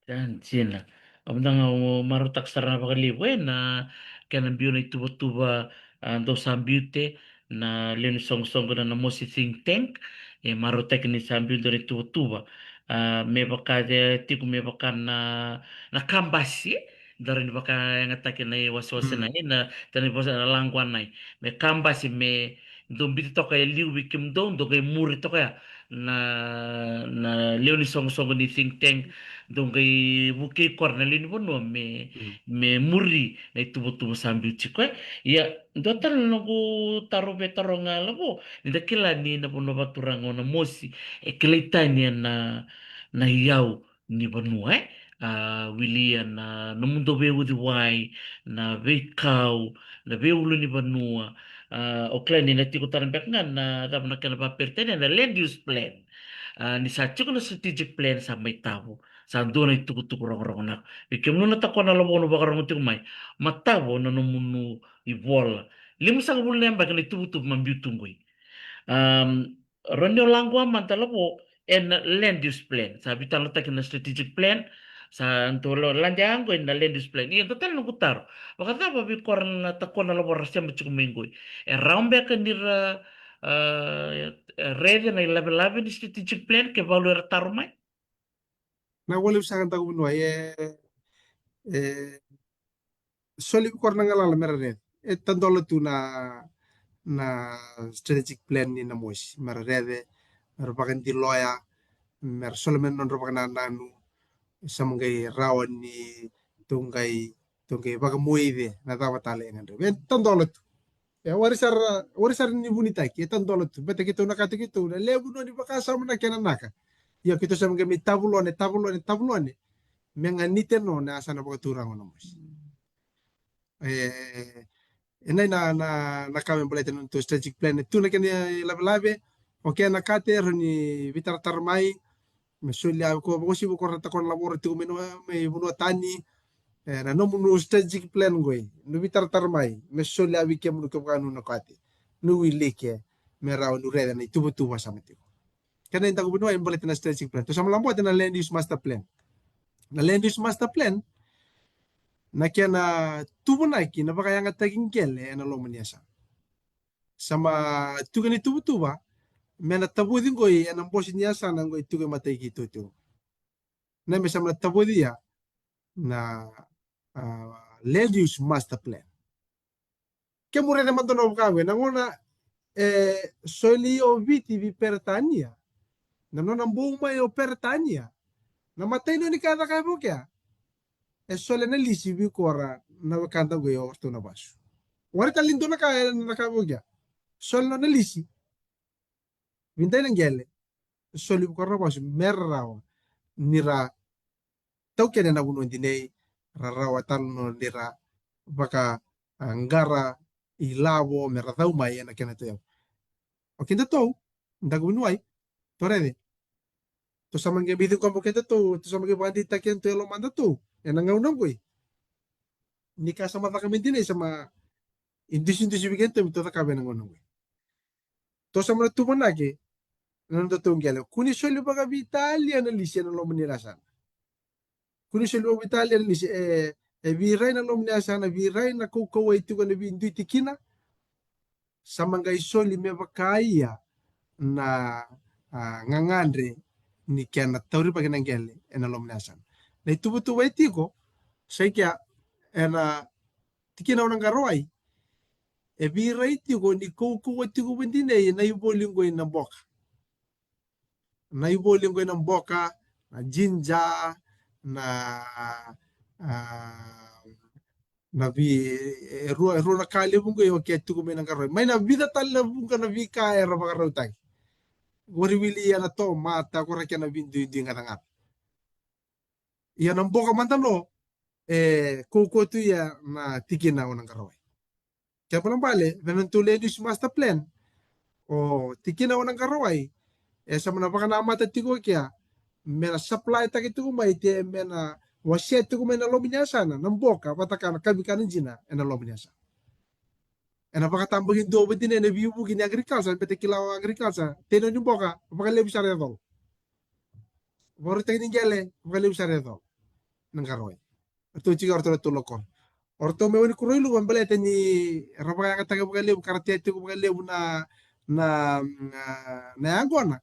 Jan Jina. Au mada ga au marautaka sara ga vakalevu ena kena biu na ituvatuva, a, dou sa biu te na lewe ni soqosoqo na Namosi Think Tank. E marautaki ni sa biu dou na ituvatuva. A, me vaka e tiko me vaka na, na kabasi, e? Dou rawa ni vakayagataki na iwasewase na, e, na, tana iwase na laqua nai. Me kabasi me dou biuti toka e liu vei kemudou, dou qai muri toka ya na, na lewe ni soqosoqo ni think tank, dou qai vukei koya na lewe ni vanua me, me muri na ituvatuva sa biu tiko, e. Ia, dua tale na noqu taro, veitaroga Lavo, ni da kila ni na vanua vakaturaga o Namosi e kilai tani ena, na iyau ni vanua, e. A, wili ena nomudou veiuciwai, na veikau, na veiulunivanua. A, o kila ni na tiko tale beka ga na cava na kena vakaperitania, na land use plan. A, ni sa tiko na strategic plan sa mai tavo. Sa dua na itukutuku rogorogo naka. Vei kemunu na Takona Lavo na vakarogo tiko mai, ma tavo na nomunu ivola. Limasagavulu na yabaki na ituvatuva ma biu tu qoi. Am, rawa ni o laqua mada Lavo ena land use plan. Sa veitalanoataki na strategic plan. Sa dou lade qo ena land use plan. Ia dua tale noqu taro. Vakacava vei koya na Takona Lavo ra sema tiko mai qoi? E rawa beka ni ra, a, raica na ilavelave ni strategic plan ke valu era taro mai? Na wale usaka Daku Vuniwai, e, e, soli vei koya na galala me ra raica. E tadola tu na, na strategic plan ni Namosi. Me ra raica, me ra vakadiloya, me ra soli mai na nodra vakanananu. Sa ma qai rawa ni tou qai, tou qai vakamoice na cava tale e gadrevi. E tadola tu. E wari sara, wari sara ni vunitaki, e tadola tu. Baleta keitou na kata keitou, na levu noni vakasama na kena naka. Ia keitou sa qai mai tavulone, tavulone, tavulone. Me ganita no na yasana vakaturaga o Namosi. E, e nai na, na, na ka me baleta na nodatou strategic plan. E tu na kena ilavelave, o kena kate, rawa ni veitaratara mai, me solia vei koya, vakauasivi vei koya na Takona Lavo ra tiko mai na, mai vanua tani. E, na nomunu strategic plan qoi, ni veitaratara mai, me solia vei kemunu kevaka nu na kate, nu wilika, me rawa ni raica na ituvatuva sa mai tiko. Kena iDaku Vuniwai e baleta na strategic plan. Tou sa mai labota na land use master plan. Na land use master plan, na kena tuvanaki na vakayagataki qele ena loma ni yasana. Sa mai tuka na ituvatuva me na tavoci qoi ena bose ni yasana qoi tuka e matai keitou tiko. Na me sa mai na tavoci ia na, a, land use master plan. Kemu raica mada na vaka oqo, na gauna e soli o Viti vei Peretania, na nona bau mai o Peretania, na matai noni ka e cakava o kea, e solia na lisi vei koya na wekada qoi o ratou na vasu. Wari tale ni dua na ka e na cakava o kea, solia nona lisi vei dai na qele, soli vei koya na vasu me ra rawa ni ra taukena na vanua dinai, ra rawa tale no ni ra vaka, a, qara ilavo me ra cau mai ena kena tauyavu. O kedatou, Daku Vuniwai, torece, Tou sa mai qai mai ciqoma kedatou, tou sa mai qai vakadeitaki kedatou e lomadatou ena gauna oqoi. Ni ka sa mai caka mai dinai sa mai idusidusi vei kedatou me tou cakava ena gauna oqoi. Tou sa mai na tuvanaki na nodatou qele. Kua ni soli vakaveitalia na lisi ena loma ni yasana. Kua ni soli vakaveitalia na lisi. E, e veirai na loma ni yasana, veirai na kaukauwa e tiko ena veidui tikina. Sa mai qai soli me vaka ia na, a, gagadre ni kena taurivaki na qele ena loma ni yasana. Na ituvatuva e tiko, sa i kea ena tikina o Naqarawai, e veirai tiko ni kaukauwa tiko vadinei na ivoli qoi na boka. Na ivoli qoi na boka, na jinja, na, a, na vi, e rua, e rua na ka levu qoi o ke tiko mai Naqarawai. Mai na vica tale na vuqa na veika era vakarautaki. Ko ra wili ia na tomata, ko ra kena viduidui gacagaca. Ia na boka mada no, e kaukauwa tu ia na tikina o Naqarawai. Kena ibalebale, vei na nodatou land use master plan, o tikina o Naqarawai, e sa mai na vakanamata tiko kea, me na supply taki tiko mai, te me na wasea tiko mai na loma ni yasana, na boka, vata kei na kavikana jina, ena loma ni yasana. Ena vakatabakidua vadinei na veivuke ni agriculture, beta kila o agriculture, tei na ni boka, vakalevu sara e colo. Vakarautaki ni qele, vakalevu sara e colo. Naqarawai. Ratou tiko, ratou na tolo koro. O ratou mai Wanikuroi Luva, baleta ni ra vakayagataka vakalevu, ka ra tea tiko vakalevu na, na, na, na yaqona.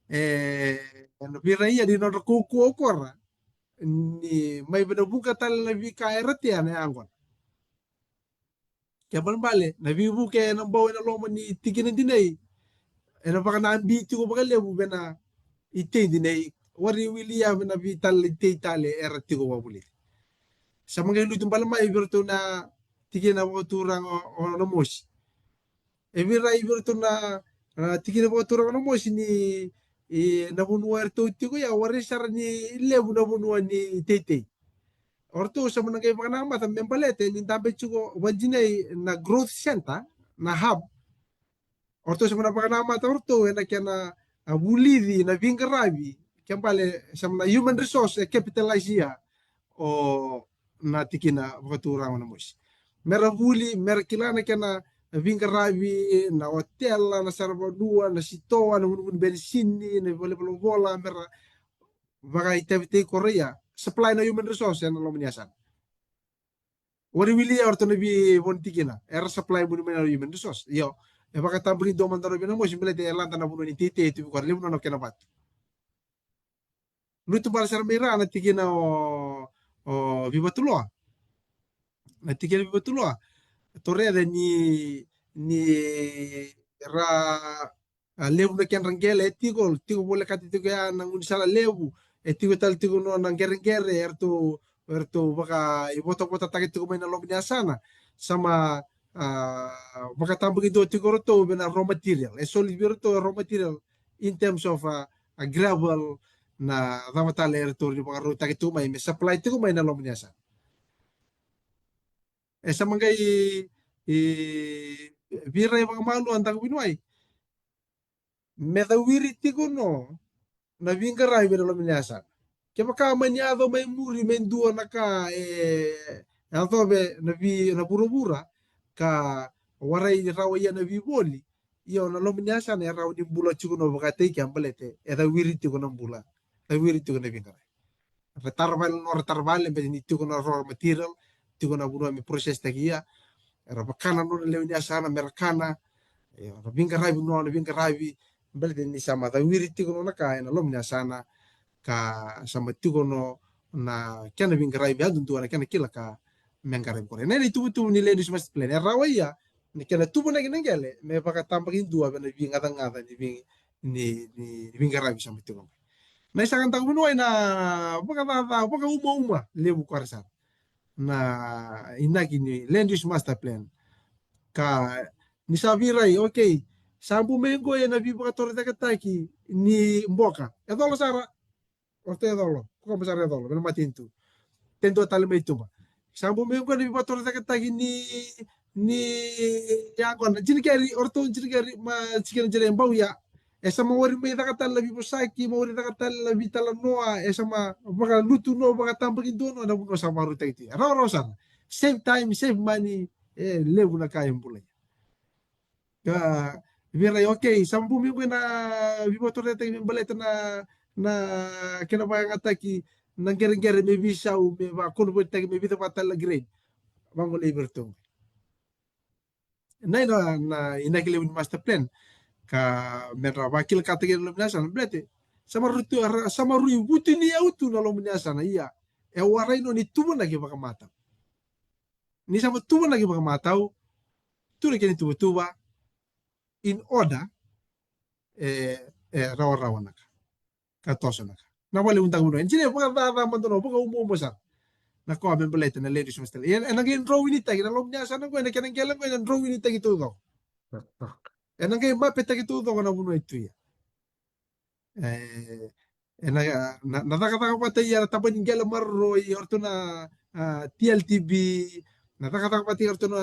E, na veirai ia ni nodra kaukauwa o kora. Ni mai vei na vuqa tale na veika era tea na yaqona. Kena ibalebale, na veivuke ena bau ena loma ni tikina dinei, ena vakanabi tiko vakalevu vei na itei dinei, wari wili ia vei na veitale itei tale era tiko vakavulici. Sa mai qai lutu bale mai vei ratou na tikina vakaturaga o, o Namosi. E veirai vei ratou na, na tikina vakaturaga o Namosi ni, i, na vanua eratou tiko ia, wari sara ni levu na vanua ni teitei. O ratou sa mai na qai vakanamata me baleta ni dabe tiko vadinei na growth center, na hub. O ratou sa mai na vakanamata o ratou ena kena, a, vulici na veiqaravi, kena ibalebale sa mai na human resource e capitalize ia o na tikina vakaturaga o Namosi. Mera vuli, mera kila na kena veiqaravi, na otela, na saravanua, na sitoa, na vunivuni benisini, na valenivolavola, mera vakaitavitaki koro ia, supply na human resource ena loma ni yasana. Wari wili ia o ratou na veivo ni tikina, era supply vuni mai na human resource. Io, e vakatabakidua mada o ratou vei Namosi, baleta e lada na vanua ni teitei tu vei kora, levu nona o kena vatu. Lutu bale sara mai ra na tikina o, o Veivatuloa. Na tikina Veivatuloa. Torece ni, ni ra, a, levu na kedra qele, e tiko, tiko volekati tiko ya na gaunisala levu, e tiko tale tiko nona qereqere, eratou, eratou vakaivotavotataki tiko mai na loma ni yasana. Sa mai, a, vakatabakidua tiko ratou vei na raw material. E soli vei ratou raw material in terms of, a, a gravel, na cava tale eratou ni vakarautaki tiko mai, me supply tiko mai na loma ni yasana. E sa mai qai, e, veirai vakamalua Daku Vuniwai. Me cawiri tiko no na veiqaravi ena loma ni yasana. Kevaka mani yaco mai muri me dua na ka e, e yacova na vei, na vuravura, ka warai rawa ia na veivoli, ia o na loma ni yasana e rawa ni bula tiko no vakataki kea baleta e cawiri tiko na bula, cawiri tiko na veiqaravi. Ra tara vale na nodra tara vale, baleta ni tiko na raw material, tiko na vanua me process taki ia. Era vakana nodra lewe ni yasana me ra kana. Era veiqaravi nona veiqaravi, baleta ni sa mai cawiri tiko nona ka ena loma ni yasana, ka sa mai tiko no na kena veiqaravi yadudua, na kena kila ka me qaravi koya. Na, na ituvatuva ni land use master plan e rawa ia na kena tuvanaki na qele me vakatabakidua vei na veigacagaca ni vei, ni, ni, ni veiqaravi sa mai tiko mai. Na i saka Daku Vuniwai na vakacaca, vakaumauma levu koya sara na inaki ni land use master plan. Ka ni sa veirai, okay, sa bu mai qo ena veivakatorocaketaki ni boka. E colo sara, o ratou e colo, ko kama sara e colo, vei na matanitu. Te dua tale mai tuba. Sa bu mai qo ena veivakatorocaketaki ni, ni yaqona. Jinikeri, o ratou jinikeri, ma tikina jina e bau ia. E sa mawari mai caka tale na veivosaki, mawari caka tale na veitalanoa, e sa ma vakalutu no, vakatabakidua no, na vanua sa vakarautaki tu ya. Rawarawa sara. Save time, save money, e levu na ka e bula ya. Ka vei ira, okay, sa bau mai qo na veivakatorocaketaki me baleta na, na kena vakayagataki na qereqere me veisau, me vaconverttaki me vica vata tale na grade. Vagolei vei iratou. Na, na, na inaki levu ni master plan. Ka me ra vakilakataki ena loma ni yasana, baleta sa maroroi tu, sa maroroi vutuniyau tu na loma ni yasana, ia e warai no ni tuvanaki vakamatau. Ni sa mai tuvanaki vakamatau, tu na kena ituvatuva, in order, e, e rawarawa na ka, ka toso na ka. Na vale undaka vanua. E jine vakacaca mada no, vakaumoumo sara. Na koya me baleta na land use master. E, ena qai drawinitaki, na loma ni yasana qo, ena kena qele qo, ena drawinitaki taucoko. Ena qai mapetaki taucoko na vanua e tu ya. E, e na, na, na cakacaka vata ia na tabana ni qele maroroi, o ratou na, a, T L T B, na cakacaka vata ia o ratou na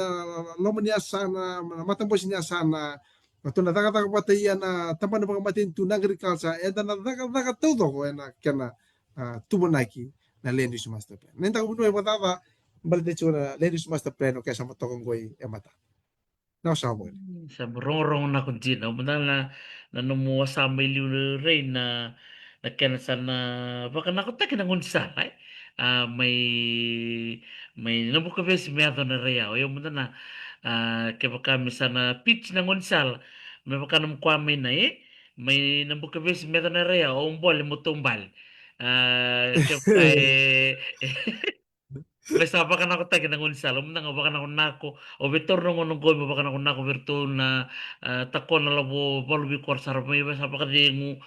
loma ni yasana, na matabose ni yasana, o ratou na cakacaka vata ia na tabana vakamatanitu na agriculture, eda na cakacaka taucoko ena kena, a, tuvanaki na land use master plan. Na itaka vanua e vakacaca, baleta tiko na land use master plan, okay, sa mai toka qoi e mata. Na sa voli. Mm, sa rogorogo nako dina. Au mada na, na nomu wasa mai liu rei na, na kena sa na vakanakotaki na gaunisala, e? A, mai, mai Nabukavesi me yaco na Raiau. Au mada na, a, kevaka me sa na pitch na gaunisala. Me vaka nomu koya mai na, e? Mai Nabukavesi me yaco na Raiau. Au bole mo taubale. A, kevaka e, e, me sa vakanakotaki na gaunisala, au mada ga vakanakonako, au via taura na gauna qo meu vakanakonako vei iratou na, a, Takona Lavo, valuvi kora sara mai, me sa vakacegu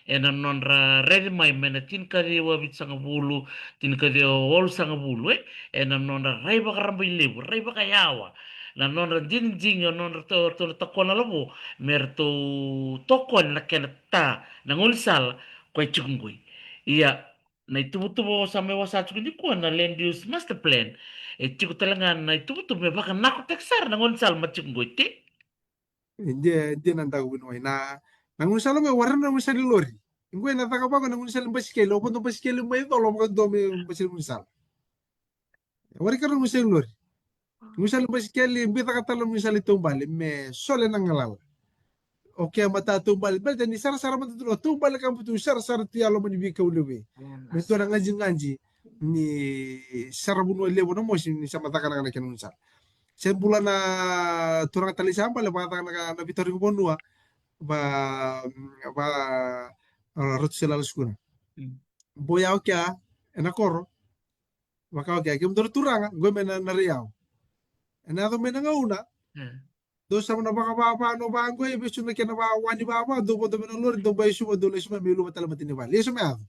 ena nodra raici mai, mai na tinikaciwa vitusagavulu, tinikaciwa walusagavulu, e, ena nodra rai vakarabailevu, rai vakayawa, na nodra digidigi, o nodra to, to na Takona Lavo, me ratou tokoni na kena ta, na gaunisala, koya e tiko qoi. Ia, na ituvatuva sa mai wasa tiko nikua na land use master plan. E tiko tale ga na ituvatuva me vakanakotaki sara na gaunisala ma tiko qo i te. E dina, e dina na daku vuniwai. Na, na gaunisala qo e warai na gaunisala ni lori. Qo ena caka vaqo na gaunisala ni basikeli. O vodo basikeli mai colo, o vakadua me basikeli gaunisala. E warai ka na gaunisala ni lori. Gaunisala ni basikeli, bicaka tale na gaunisala ni taubale, me sole na galala. Okay, mata taubale, baleta ni sarasara mada tu na taubale ka butu sarasara tu ya loma ni veikau levu. Me dua na gajigaji ni sara vanua levu na mosi ni sa mai caka na kena gaunisala. Se bula na turaga tale sa bale, vakacaka na, na veitarogi vanua, va, va, a, Ratu Selala Sukuna. Mm. Boya, okay, ena koro. Vaka, okay, kemudou na turaga, qo mai na, na Raiau. Ena yaco mai na gauna. Mm. Dou sa na vakavava no vaqo, e vesu na kena va, wani vava, dou vodo mai na lori, dou bai Suva, dou lai Suva, me luva tale mata ni vale. Ia sa mai yaco.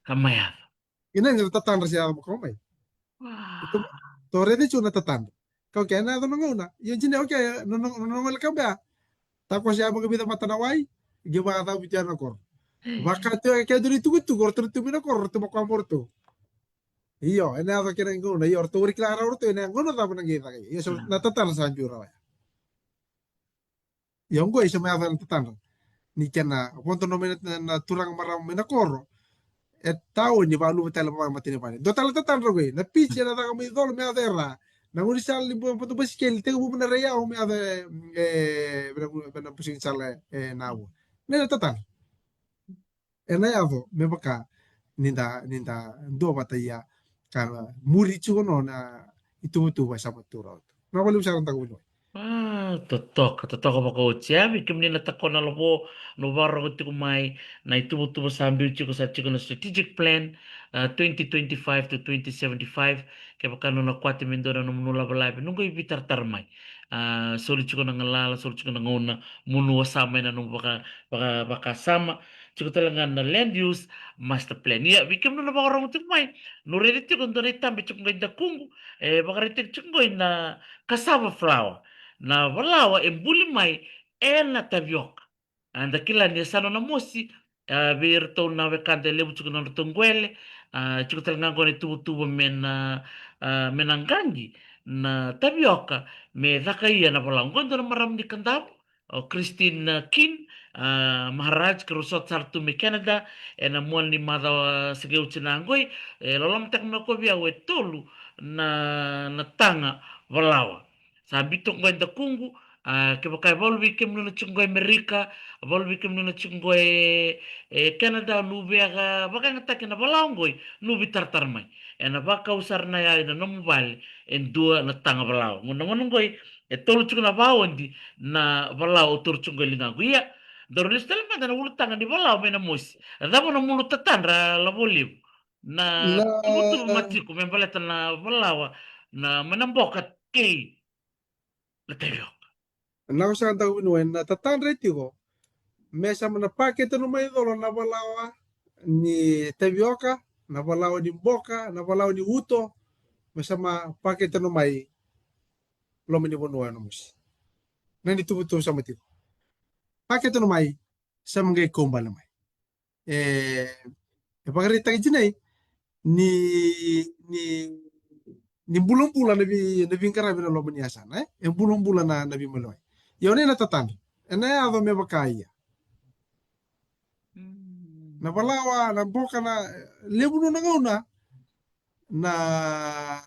Ka mai yaco. Ina ni na tatadra se yaco vaka mai. Wow. Tou, tou raica tiko na tatadra. Ka okay, ena yaco na gauna. Io, jine, okay, na, na, na, na gole ka bea. Takoso ya vakavica vata na wai, qai vakacavuti ya na koro. Vaka tu ya, ke dua na itukutuku, o ratou na tu mai na koro, o ratou mai koya mo ratou. Io, ena yaco kena gauna, io, o ratou wari kila rawa o ratou, ena gauna cava na qai caka. Io, so, mm, na tatadra sa biu rawa ya. Io, qo e sa mai yaco na tatadra. Ni kena vodo no mai na, na, na turaga marama mai na koro. E tawa ni valuva tale vaka mata ni vale. Dua tale tatadra qo, na pitch ena caka mai colo me yaco e ra. Na gaunisala ni bo-, boto basikeli, tekivu mai na Raiau me yaco e, e, vei na, vei na businisala e Navua. Na, na tatadra. Ena yaco me vaka ni da, ni da duavata ia ka muri tiko no na ituvatuva e sa mai tu rawa tu. Na valevu sara na daku vuniwai. A, totoka, totoka vakaoti. Ia, vei kemuni na Takona Lavo, na vakarorogo tiko mai, na ituvatuva sa biu tiko, sa tiko na strategic plan, a, twenty twenty-five to twenty seventy-five, kevaka nona kwati me dua na nomuni lavelave, noqu ivitaratara mai. A, soli tiko na galala, soli tiko na gauna, mo ni wasa mai na nomu vaka, vaka, vakasama, tiko tale ga na land use master plan. Ia, vei kemuni na vakarorogo tiko mai, ni raica tiko dua na itabe tiko qai dakuqu, e, vakaraitaki tiko qai na cassava flour. Na flour e buli mai ena tavioka. A, da kila ni sa nona mosi, a, vei iratou na wekada e levu tiko na nodratou qele, a, tiko tale ga qo na ituvatuva me na, a, me na qaqi na tavioka, me caka ia na flour. Qo dua na marama ni Kadavu, o Christine, a, Kin, A, Maharaj, keirau sota sara tu mai Canada ena mua ni macawa sa qai oti na qoi. E lolomataka mai o koya vei au e tolu na, na taga valawa. Sa biu toka qo e dakuqu. A, kevaka e valu vei kemuni na tiko qo e Amerika, valu vei kemuni na tiko qo e, e Canada, luve ka vakayagataki na valawa qoi, luve taratara mai. Ena vakau sara na yaya ena nomu vale e dua na taga valawa. Gauna, gauna qoi e tolu tiko na vaodi na valawa au taura tiko qoi e ligaqu. Ia, daru lesu tale mada na ulutaga ni valawa mai Namosi. A cava na mulu tatadra, Lavo Levu? Na, na tuvatuva ma tiko me baleta na valawa, na, mai na boka kei na tavioka. Na o sa dau vinua na tatadra e tiko. Me sa mai na pakete no mai colo na valawa ni tavioka, na valawa ni boka, na valawa ni uto. Me sa mai pakete no mai loma ni vanua e Namosi. Na ni tuvatuva sa mai tiko. Pakete no mai, sa mai qai kau bale mai. E, e vakaraitaki jinai ni, ni, ni bulabula na vei, na veiqaravi na loma ni yasana, e? E bulabula na, na veimaliwai. Ia o nei na tatadra. Ena yaco me vaka ia. Mm. Na valawa, na boka, na levu no na gauna. Na,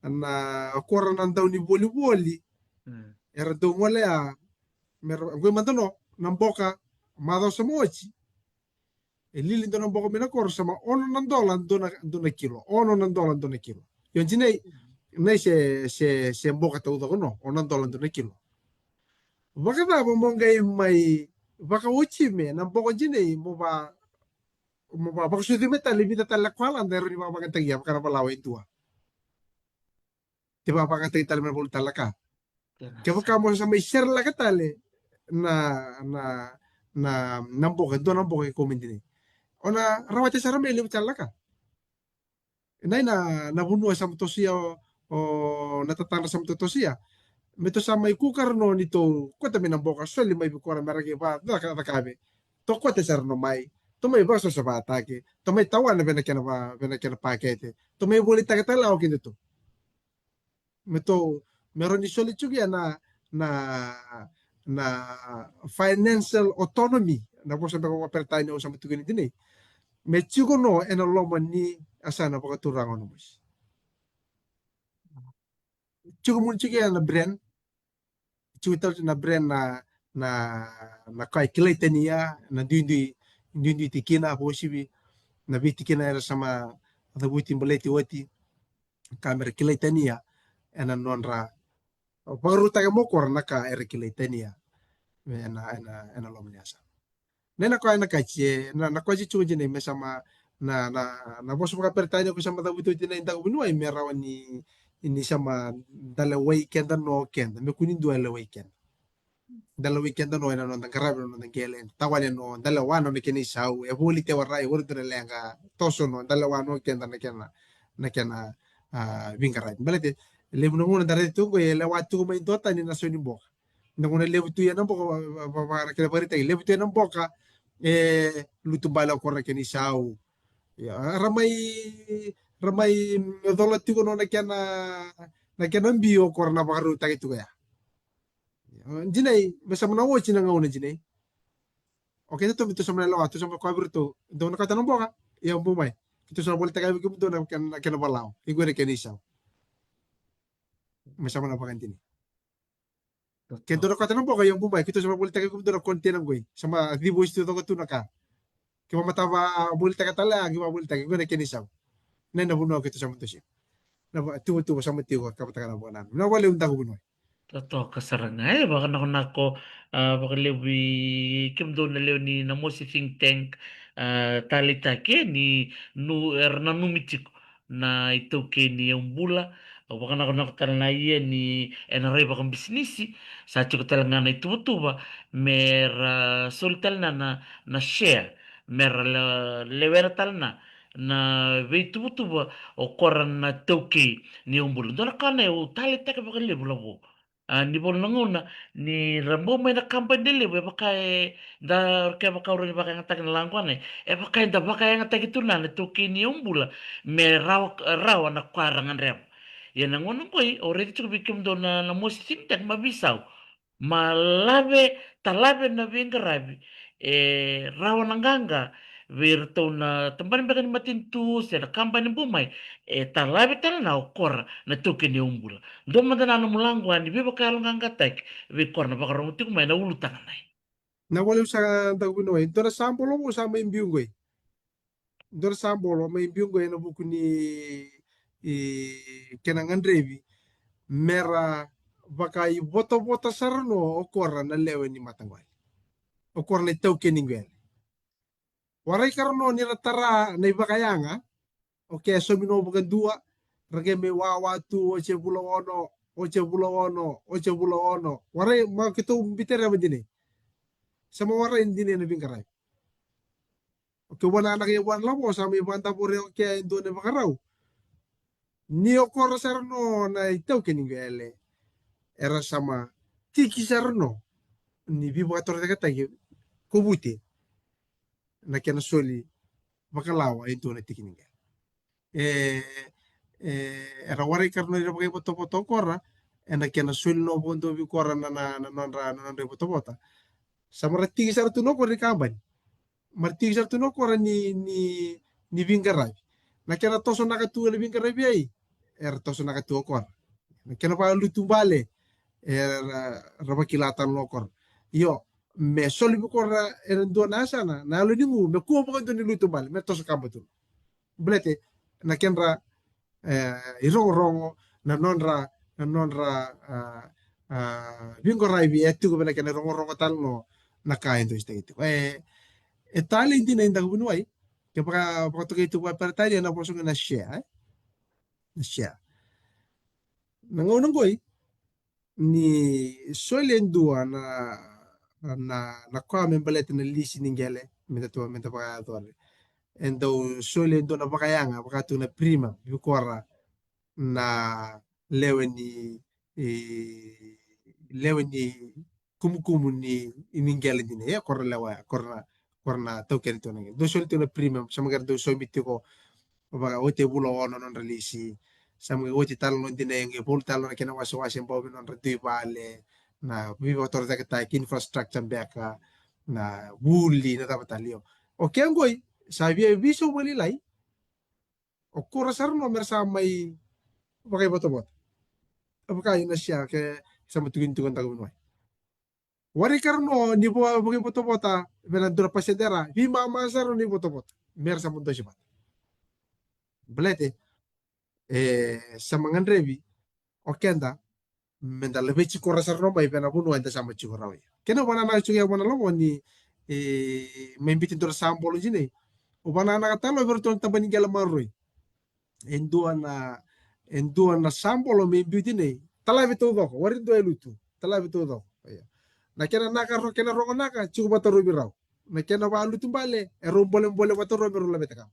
na kora na dau ni volivoli. Mm. Era dau gole a, mera, qoi mada no, na boka, macawa sa mai oti. E lili dua na boka mai na koro sa mai ono na dola dua na, dua na kilo. Ono na dola dua na kilo. Io jinai, nei se, se, se boka taucoko no, ono na dola dua na kilo. Vakacava mo qai mai vakaoti me na boka jinai mo va, mo va vakasucu me tale vica tale na kwalada e rawa ni vakavakayagataki vaka na valawa e dua. Te vakavakayagataki tale me na valu tale na ka. Kevaka mo sa mai serelaka tale na, na, na, na boka, dua na boka e kau mai dinai. O na rawati sara mai levu tale na ka. Nai na, na vanua sa mai toso ia o, o na tatadra sa mai toso ia. Me tou sa mai kukara no ni tou kota mai na boka, soli mai vei kora me ra qai va, caka, cakave. Tou kota sara no mai, tou mai vasavasavataki, tou mai tawana vei na kena va, vei na kena pakete. Tou mai volitaka tale o keda tou. Me tou, me rawa ni soli tiko ia na, na, na financial autonomy, na vosa beka vakaperitania au sa mai tukuni dinai. Me tiko no ena loma ni yasana vakaturaga o Namosi. Tiko muni tiko ia na brand, tiko tale na brand na, na, na ka e kilai tani ia, na duidui, duidui tikina, vakauasivi na veitikina era sa mai cavuti baleti oti, ka me ra kilai tani ia ena nodra vakarautaka mo kora na ka era kilai tani ia ena, ena, ena loma ni yasana. Na, na ka, na ka e, na, na ka e tiko jinai me sa mai na, na, na vosa vakaperitania ko sa mai cavuti oti na idaku vuniwai me rawa ni, ni sa mai da lewai keda no keda, me kua ni dua e lewai keda. Da lewai keda no ena noda qaravi, na noda qele, tawani no, da lewa no na kena isau, e voli te warai, e voli te na leqa, toso no, da lewa no keda na kena, na kena, a, veiqaravi. Baleta levu na gauna da raica tu qo e lewa tu mai duatani na sau ni boka. Na gauna levu tu ia na boka, va, va, va, na kena vakaraitaki, levu tu ia na boka, e lutu bale o kora na kena isau. Ia, ra mai, ra mai cola tiko no na kena, na kena biu o kora na vakarautaki tiko ya. Ia, jinai, me sa mai na oti na gauna jinai. O keda tou, me tou sa mai na lewa, tou sa mai koya vei iratou, dou na kauta na boka, ia bau mai. Keitou sa mai volitaka vei kemudou na kena, na kena valawa, e qo na kena isau. Me sa mai na vakadinai. Ke dou na kauta na boka, ia bau mai, keitou sa mai volitaka vei kemudou na container qoi. Sa mai civosi tu, coka tu na ka. Ke vakamatava volitaka tale, a, ke vakavolitaka, qo na kena isau. Na, na vanua keitou sa mai toso. Na va, tuvatuva sa mai tiko, ka vataka na vanua. Na valevu daku vuniwai. Totoka sara ga, e, vakanakonako, a, vakalevu i kemudou na lewe ni Namosi Think Tank, a, taleitaki, e, ni, nu, era nanumi tiko na iTaukei ni Yaubula. Au vakanakonako tale ga ia ni ena rai vakabisinisi, sa tiko tale ga na ituvatuva me ra soli tale na, na, na share, me ra le, lewena tale na, na veituvatuva o kora na taukei ni Yaubula. Dua na ka na au taleitaka vakalevu, Lavo. A, ni valu na gauna ni ra bau mai na kabani lelevu, e vaka e da, kevaka au rawa ni vakayagataki na lagona, e vaka eda vakayagataki tu na, na taukei ni Yaubula me rawa, rawa na ka ra gadreva. Ia na gauna qoi au raici tiko vei kemudou na, na Namosi Think Tank, ma veisau. ma lave, talave na veiqaravi e rawa na qaqa vei iratou na tabana beka ni matanitu se na kabani bau mai, e talave tale na o kora na taukei ni yaubula. Dua mada na nomu laqu a ni veivakayaloqaqataki vei kora na vakarogo tiko mai na ulutaga nai. Na vale usa daku vino e dua na sabolo mo sa mai biu qoi. Dua na sabolo mai biu qoi ena vuku ni i kena gadrevi mera vakaivotavota sara no o kora na lewe ni mataqali, o kora na itaukei ni qele. Warai ka ra no ni ra tara na ivakayaga. Oke, somi no vakadua, ra qai mai wawa tu, oti e vula ono, oti e vula ono, oti e vula ono. Warai ma keitou bitereva dinai. Sa ma warai dinai na veiqaravi. Oke, vua na anaka e vua na lavo sa mai vakadavore oke e dua na ivakarau. Ni o kora sara no na itaukei ni qele era sa ma tiki sara no ni veivakatorocaketaki ko Vute na kena soli vakalawa e dua na tiki ni qele. E, e, era warai ka ra no ira vakaivotavota o kora ena kena soli no vakadua vei kora na, na, na nodra, na nodra ivotavota. Sa mara tiki sara tu no kora ni kabani. Mara tiki sara tu no kora ni, ni, ni veiqaravi. Na kena tosonaka tu na veiqaravi ai era tosonaka tu o kora. Na kena vakalutu bale era, ra vakila tale no kora. Io, me soli vei kora ena dua na yasana na yalo ni gu me kua vakadua ni lutu bale me toso kaba tu. Baleta na kedra, e, irogorogo, na nodra, na nodra, a, a, veiqaravi e tiko vei na kena irogorogo tale no na ka e dositaki tiko. E, e talei dina i daku vuniwai ke vaka, vakatokai tiko vakaperetania na vosa qo na share, e? Na share. Na gauna qoi ni soli e dua na, na, na koya me baleta na lisi ni qele me da tu, me da vakayacori. E dau soli e dua na vakayaga vaka tu na premium vei kora na lewe ni, e, lewe ni kumukumu ni, ni qele dina. E kora lewe, kora na, kora na taukei ni tona qele. Dau soli tiko na premium, sa ma qai ra dau somi tiko vaka oti e vula ono nodra lisi. Sa ma qai oti tale no dina e qai voli tale na kena wasewase bau vei nodra dui vale, na veivakatorocaketaki, infrastructure beka, na vuli, na cava tale. Io, o ke qoi sa via veisau vakalailai. O kura sara no mera sa mai vakaivotavota. A vaka ina sia ke sa ma tukuni tiko daku vuniwai. Warai ka ra no ni vakaivotavota vei na dua na pasede ra veimama sara no ni votavota mera sa ma dosi vata. Baleta e sa ma gadrevi o keda me da laveti kura sara no mai vei na vanua eda sa ma tiko rawa ia. Kena vananaka tiko ia vua na lavo ni, e, mai biuti dua na sabolo dinai. O vananaka tale o vei ratou na taba ni qele maroroi. E dua na, e dua na sabolo mai biuti nei. Talave taucoko, warai dua e lutu. Talave taucoko. Ia. Na kena naka ro, kena rogo naka, tiko vata rau vei rau. Na kena valutu bale, e rau bolebole vata rau me rau laveta kaba.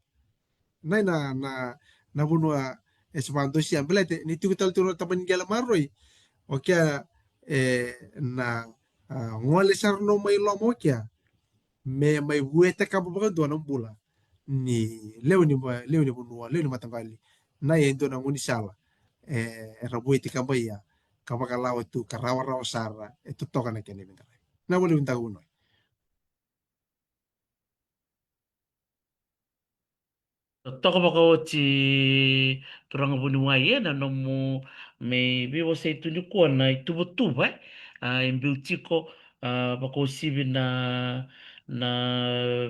Nai na, na, na vanua e sa vadosia, belete ni tiko tale tu na taba ni qele maroroi. O kea, e, na, a, gole sara no mai loma o kea me mai vueta kaba vakadua na bula ni lewe ni, lewe ni vanua, lewe ni mataqali. Nai e dua na gaunisala e, era vueti kaba ia ka vakalawa tu ka rawarawa sara e totoka na kena veiqaravi. Na vale vinaka vuniwai. Totoka vakaoti turaga vuniwai e na nomu mai veivosaki tu nikua na ituvatuva, a, e biu tiko, a, vakauasivi na, na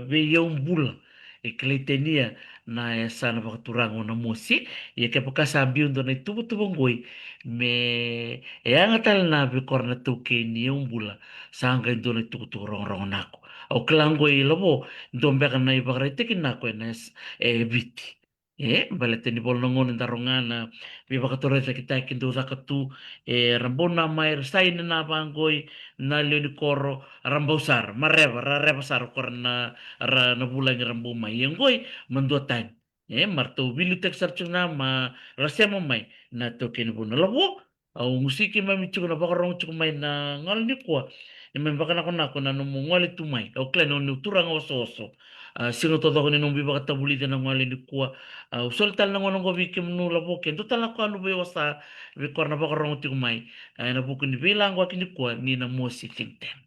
veiyaubula. E kilai tania na yasana vakaturaga o Namosi. Ia kevaka sa biu dua na ituvatuva qoi me e yaga tale na vei kora na taukei ni yaubula, sa qai dua na itukutuku rogorogo nako. Au kila qoi lavo dua beka na ivakaraitaki nako e na yas-, e Viti. E baleta ni volo na gauna da roga na veivakatorocaketaki dau caka tu, e ra bau na mai ra saina na vaqoi na lewe ni koro, ra bau sara ma reva, ra reva sara kora na, ra na vulagi ra bau mai. Ia qoi ma dua tani. E ma ratou veiliutaki sara tiko ga ma ra sema mai na taukei ni vanua. Lavo, au gusi keimami tiko na vakarogo tiko mai na gole nikua. Ni mai vakanakonako na nomu gole tu mai. Au kila ni o ni turaga osooso. A, siga taucoko ni nomu veivakatavulici ena gole nikua. A, au soli tale na gauna oqo vei kemunu Lavo, ke dua tale na ka o ni via vosa vei koya na vakarorogo tiko mai. A, ena vuku ni veilaqaki nikua ni Namosi think tank.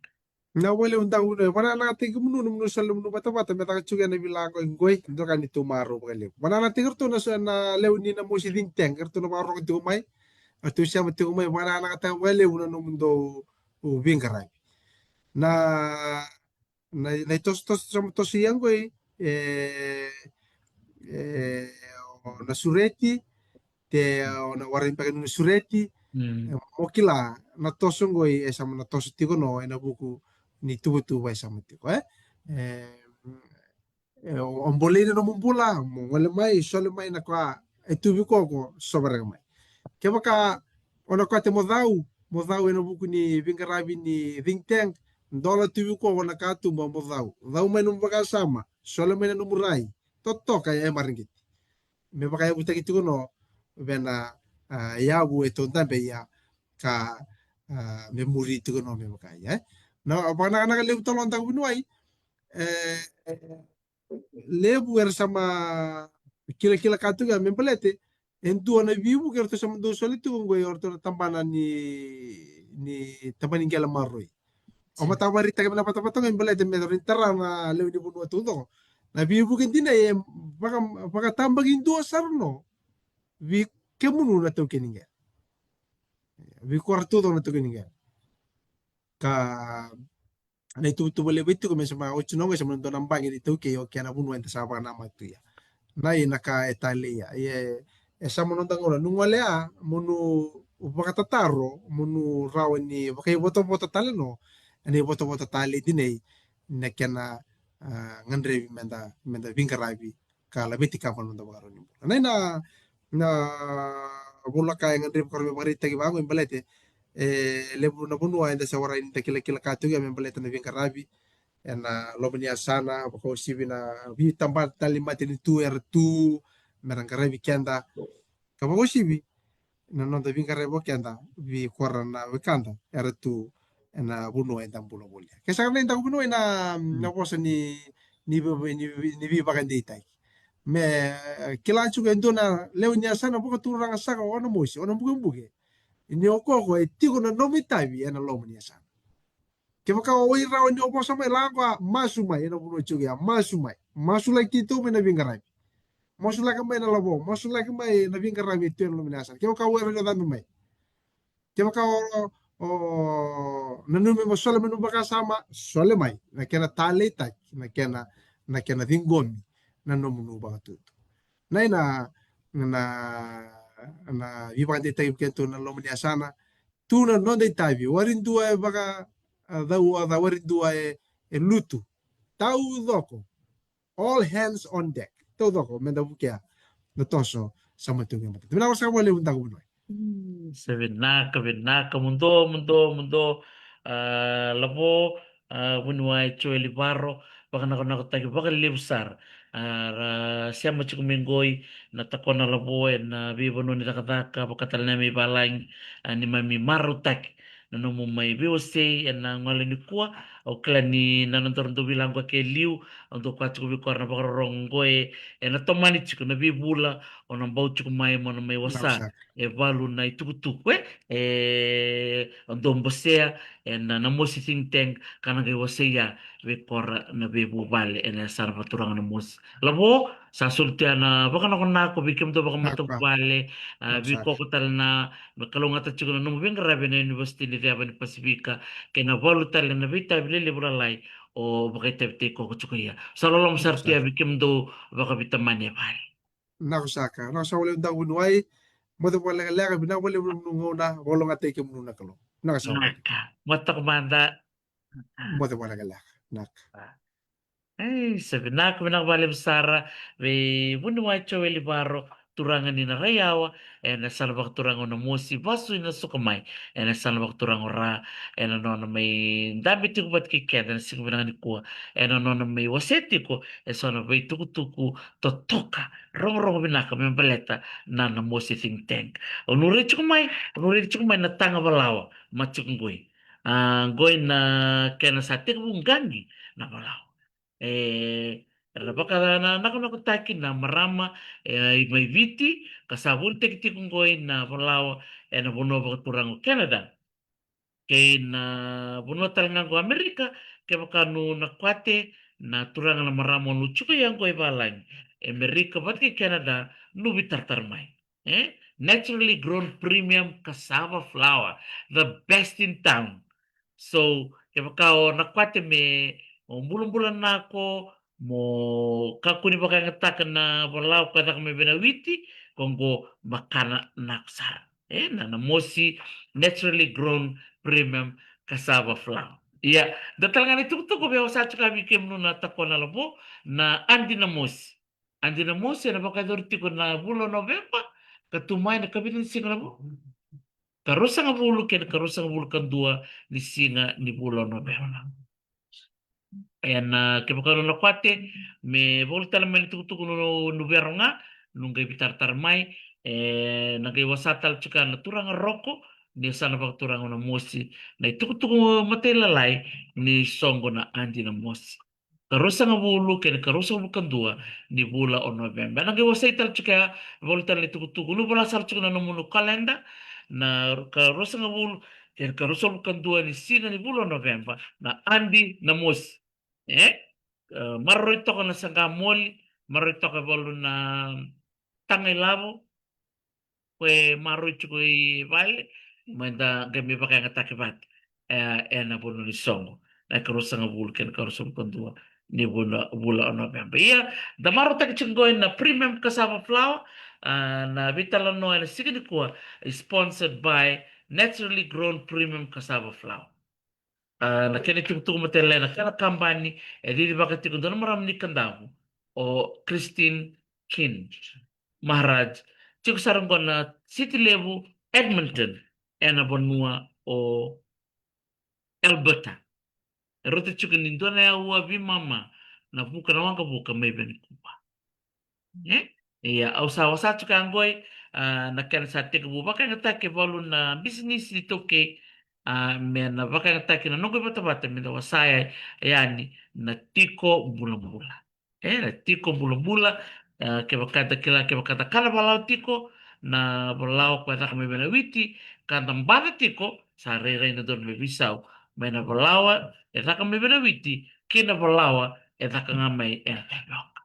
Na wale undau na vananataki kemunu, nomunu soli nomunu vatavata me caka tiko ena veilaqaki qoi, dua ka ni tou marau vakalevu. Vananataki iratou na so-, na lewe ni Namosi think tank, iratou na vakarorogo tiko mai, iratou sema tiko mai, vananataka vakalevu na nomudou veiqaravi. Na, na, na itosotoso sa toso ia qoi, e, e, o na sureti, te o na warai beka ni na sureti, Mm. e, mo kila na toso qoi e sa na toso tiko no, ena vuku ni tuvatuva e sa tiko, e? E, e, o, o bolei na nomu bula, mo gole mai, soli mai na ka e tu vei iko, sovaraka mai. Kevaka o na kaya mo cau, mo cau ena vuku ni veiqaravi ni think tank, dola tu vei iko na katuba mo cau. Cau mai nomu vakasama, soli mai na nomu rai, totoka e mareqeti. Me vakayavutaki tiko no vei na, a, yavu e tou dabe ia ka, a, me muri tiko no me vaka ia, e? Na vakanakanaka levu tale o daku vuniwai, e, e, levu era sa mai kilakila ka tiko ia me balete e dua na veivuke eratou sa mai dau soli tiko qoi o ratou na tabana ni, ni tabana ni qele maroroi. O matavarietaki mai na vatavata qo me baleta me rawa ni tara na lewe ni vanua taucoko. Na veivuke dina e vaka, vakatabakidua sara no vei kemunu na taukei ni qele. Vei koya taucoko na taukei ni qele. Ka na ituvatuva levu e tiko me sa mai oti no qo e sa mai dua na baqe ni taukei o kena vanua eda sa vakanamata tu ia. Na i na ka e talei ia. E, e sa mo noda gauna, nu gole a, mo nu vakatataro, mo nu rawa ni vakaivotavota tale no, ena ivotavota talei dinei, na kena, a, gadrevi meda, meda veiqaravi, ka laveti ka vaka noda vakarau ni bula. Na i na, na vola ka e gadrevi ka me vakaraitaki vaqo, e balete, e levu na vanua eda sa warai ni da kilakila ka tiko ia me baleta na veiqaravi, ena loma ni yasana, vakauasivi na veitabana tale ni matanitu era tu, mera qaravi keda. Ka vakauasivi, na noda veiqaravi o keda, vei koya na wekada, era tu, ena vanua eda bula voli. Ke saka na i daku vanua ena, na vosa ni, ni, ni, ni, ni veivakadeitaki. Me, e, kila tiko e dua na lewe ni yasana vakaturaga saka o Namosi, o Nabukebuke. Ni o koya e tiko na nomu itavi ena loma ni yasana. Kevaka o wai rawa ni o vosa mai lako a, masu mai, ena vanua tiko ia, masu mai. Masulaki keitou mai na veiqaravi. Masulaki mai na Lavo, masulaki mai na veiqaravi e tu ena loma ni yasana. Kevaka o wai rawa ni o cabe mai. Kevaka o, o nanumi mo soli mai nomu vakasama, soli mai. Na kena taleitaki, na kena, na kena ciqomi, na nomunu vakatutu. Na i na, na, na veivakadeitaki vei keitou na loma ni yasana, tu na noda itavi, wari dua e vaka, a, cau, a, ca, wari dua e, e lutu. Taucoko. All hands on deck. Taucoko, meda vukea na toso sa mai tu qo e matata. Vinaka saka vakalevu daku vuniwai. Mm, sa vinaka, vinaka, muduo, muduo, muduo. A, Lavo, a, vuniwai Joeli Varo, vakanakonakotaki vakalevu sara. A, ra sema tiko mai qoi, na takona Lavo, ena veivanua ni cakacaka, vaka tale na mai valagi, a, ni mai marautaki na nomu mai veiwasei ena gole nikua. Au kila ni na nodaru dau veilaqaki e liu, au dau kaya tiko vei koya na vakarorogo qo e, ena tomani tiko na veivula, o na bau tiko mai mo na mai wasa e valu na itukutuku, e, e, au dau bosea ena Namosi think tank, ka na qai wasea vei koya na veivuvale ena yasana vakaturaga Namosi. Lavo, sa soli tu ya na vakanakonako vei kemudou vakamatavuvale, a, vei koko tale na, me kalougata tiko na nomu veiqaravi ena University ni Ceva ni Pasifika, kei na valu tale na veitavi lelevu lalai o vakaitavitaki koko tiko ia. Sa loloma sara tu ya vei kemudou vakaveitamani e vale. Naka saka, naka saka vakalevu daku vuniwai, moce vakalekaleka, vinaka vakalevu nomunu gauna, vakalougatataki kemunu na Kalou. Naka saka. Naka, mataka mada. Moce vakalekaleka, naka. Ei, sa vinaka, vinaka vakalevu sara vei vuniwai Joeli Varo, turaga ni Naraiyawa, ena yasana vakaturaga o Namosi, vasu ina suka mai ena yasana vakaturaga o Ra, ena nona mai dabe tiko vata kei keda ena siga vinaka nikua, ena nona mai wasea tiko eso na veitukutuku totoka, rogorogo vinaka me baleta na Namosi think tank. Au nurai tiko mai, au nurai tiko mai na taga valawa, ma tiko qoi. A, qoi na kena sa tekivu qaqi na valawa. E, era na vaka na, na, nakonakotaki na marama, e, mai Viti, ka sa volitaki tiko qoi na valawa ena vanua vakaturaga o Canada. Kei na vanua tale ga qo Amerika, kevaka nu na kwate na turaga na marama o nu tiko ia qo i valagi, Amerika vata kei Canada, nu veitaratara mai. E? Naturally grown premium cassava flour, the best in town. So, kevaka o na kwate me o bulabula nako, mo kakua ni vakayagataka na valawa ko e caka mai vei na witi, ko qo makana nako sara. E, na, na mosi naturally grown premium cassava flour. Ia, da tale ga na itukutuku vei au sa tiko vei kemunu na tako na lavo, na adi na mosi. Adi na mosi ena vakayacori tiko na vula o Noveba, ka tu mai na kavica ni siga lavo? Ka ruasagavulu kei na ka ruasagavulu ka dua ni siga ni vula o Noveba. Ena, kevaka nu na kwate, me voli tale mai na tukutuku nu, nu vero ga, nu qai veitaratara mai, e, na qai wasa tale tiko na turaga Roko, ni sa na vakaturaga na mosi, na itukutuku matailalai, ni soqo na adi na mosi. Ka ruasagavulu kei na ka ruasagavulu ka dua ni vula o Noveba. Ena qai wasei tale tiko ya, voli tale na itukutuku. Nu vola sara tiko na nomunu kaleda, na ka ruasagavulu kei na ka ruasagavulu ka dua ni siga ni vula o Noveba, na adi na mosi. E? E, maroroi toka na saqa moli, maroroi toka e valu na taga ilavo, ko e maroroi tiko i vale, meda qai mai vakayagataki vata. E, ena vanua ni soqo, na ka ruasagavulu kei na ka ruasagavulu ka dua ni vula, vula o Noveba. Ia, da marautaki tiko qo na premium cassava flour, a, na veitalanoa ena siga nikua, is sponsored by naturally grown premium cassava flour. A, na kena itukutuku matailalai na kena kabani, e cicivaka tiko dua na marama ni Kadavu, o Christine Kin Maharaj. Tiko sara qo na siti levu Edmonton, ena vanua o Alberta. E rauta tiko ni dua na aua veimama na vuka na waqavuka mai Vancouver. E? Ia, au sa wasa tiko qoi, a, na kena sa tekivu vakayagataki e valu na bisinisi ni taukei, a, me na vakayagataki na noqu ivatavata, me da wasa ya, yani na tiko bulabula. E, na tiko bulabula, e, kevaka da kila, kevaka da kana valawa tiko, na valawa ko e caka mai vei na witi, ka da baca tiko, sa rairai na dodonu me veisau mai na valawa e caka mai vei na witi ki na valawa e caka ga mai ena tavioka.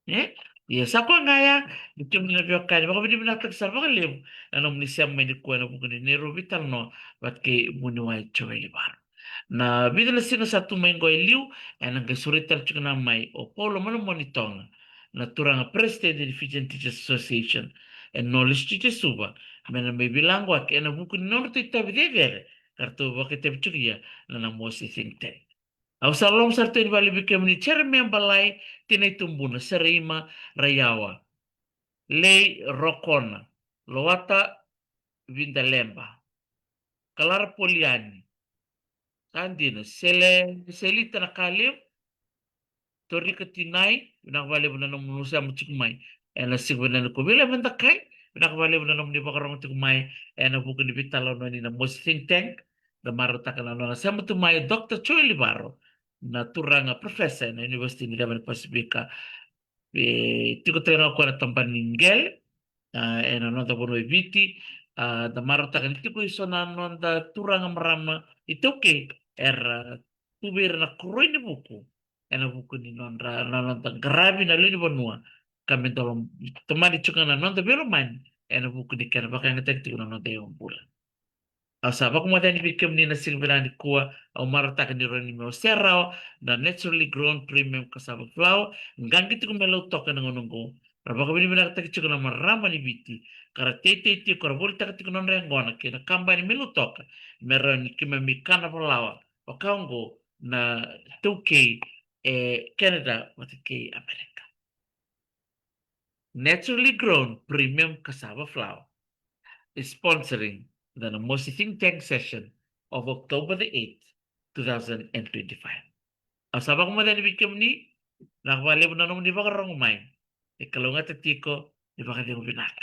E? Ia sa koya ga ya, ni kemuni na veiwekani, vakavinavinakataki sara vakalevu na nomuni sema mai nikua ena vuku ni neirau veitalanoa vata kei vuniwai Joeli Varo. Na vica na siga sa tu mai qo e liu, ena qai sureti tale tiko ga mai o Paula Manamoni Toga, na turaga president ni Fijian Teachers Association and Knowledge Teachers Suva, me na mai veilaqwaki ena vuku ni nodratou itavi cecere ka ratou vakaitavi tiko ia na Namosi Think Tank. Au sa loloma sara tu yani vakalevu vei kemuni Jeremia Balai, Tinai Tubuna, Seraima Raiyawa, Lei Rokona, Lowata Vidaleba, Kalara Poliani, ka dina, Sele, Selita Nakalevu, Torika Tinai, vinaka vakalevu na nomuni sema tiko mai ena siga vinaka nikua. Vila Medakai, vinaka vakalevu na nomuni vakarogo tiko mai ena vuku ni veitalanoa ni Namosi Think Tank. Da marautaka na nona sema tu mai o Doctor Joeli Varo, na turaga professor ena University ni Ceva ni Pasifika. E tiko tale ga o koya na tabana ni qele, a, ena noda vanua e Viti, a, da marautaka ni tiko eso na noda turaga marama iTaukei era tu vei ira na koroi ni vuku ena vuku ni nodra, na noda qaravi na lewe ni vanua, ka me dau tomani tiko ga na noda veilomani ena vuku ni kena vakayagataki tiko na noda iyaubula. Au sa vakamoce yani vei kemuni na siga vinaka nikua, au marautaka ni rawa ni mai wasea rawa na naturally grown premium cassava flour, qaqi tiko me lautoka ena gauna oqo. Ra vakavinavinakataki tiko na marama ni Viti ka ra teitei tiko, ka ra volitaka tiko na nodra yaqona kei na kabani me lautoka, me rawa ni keimami kana valawa vaka oqo na taukei e Canada vata kei Amerika. Naturally grown premium cassava flour is sponsoring the Namosi Think Tank session of October the eighth, two thousand and twenty-five. Au sa vakamoce yani vei kemuni, vinaka vakalevu na nomuni vakarorogo mai. E kalougata tiko, ni vakacegu vinaka.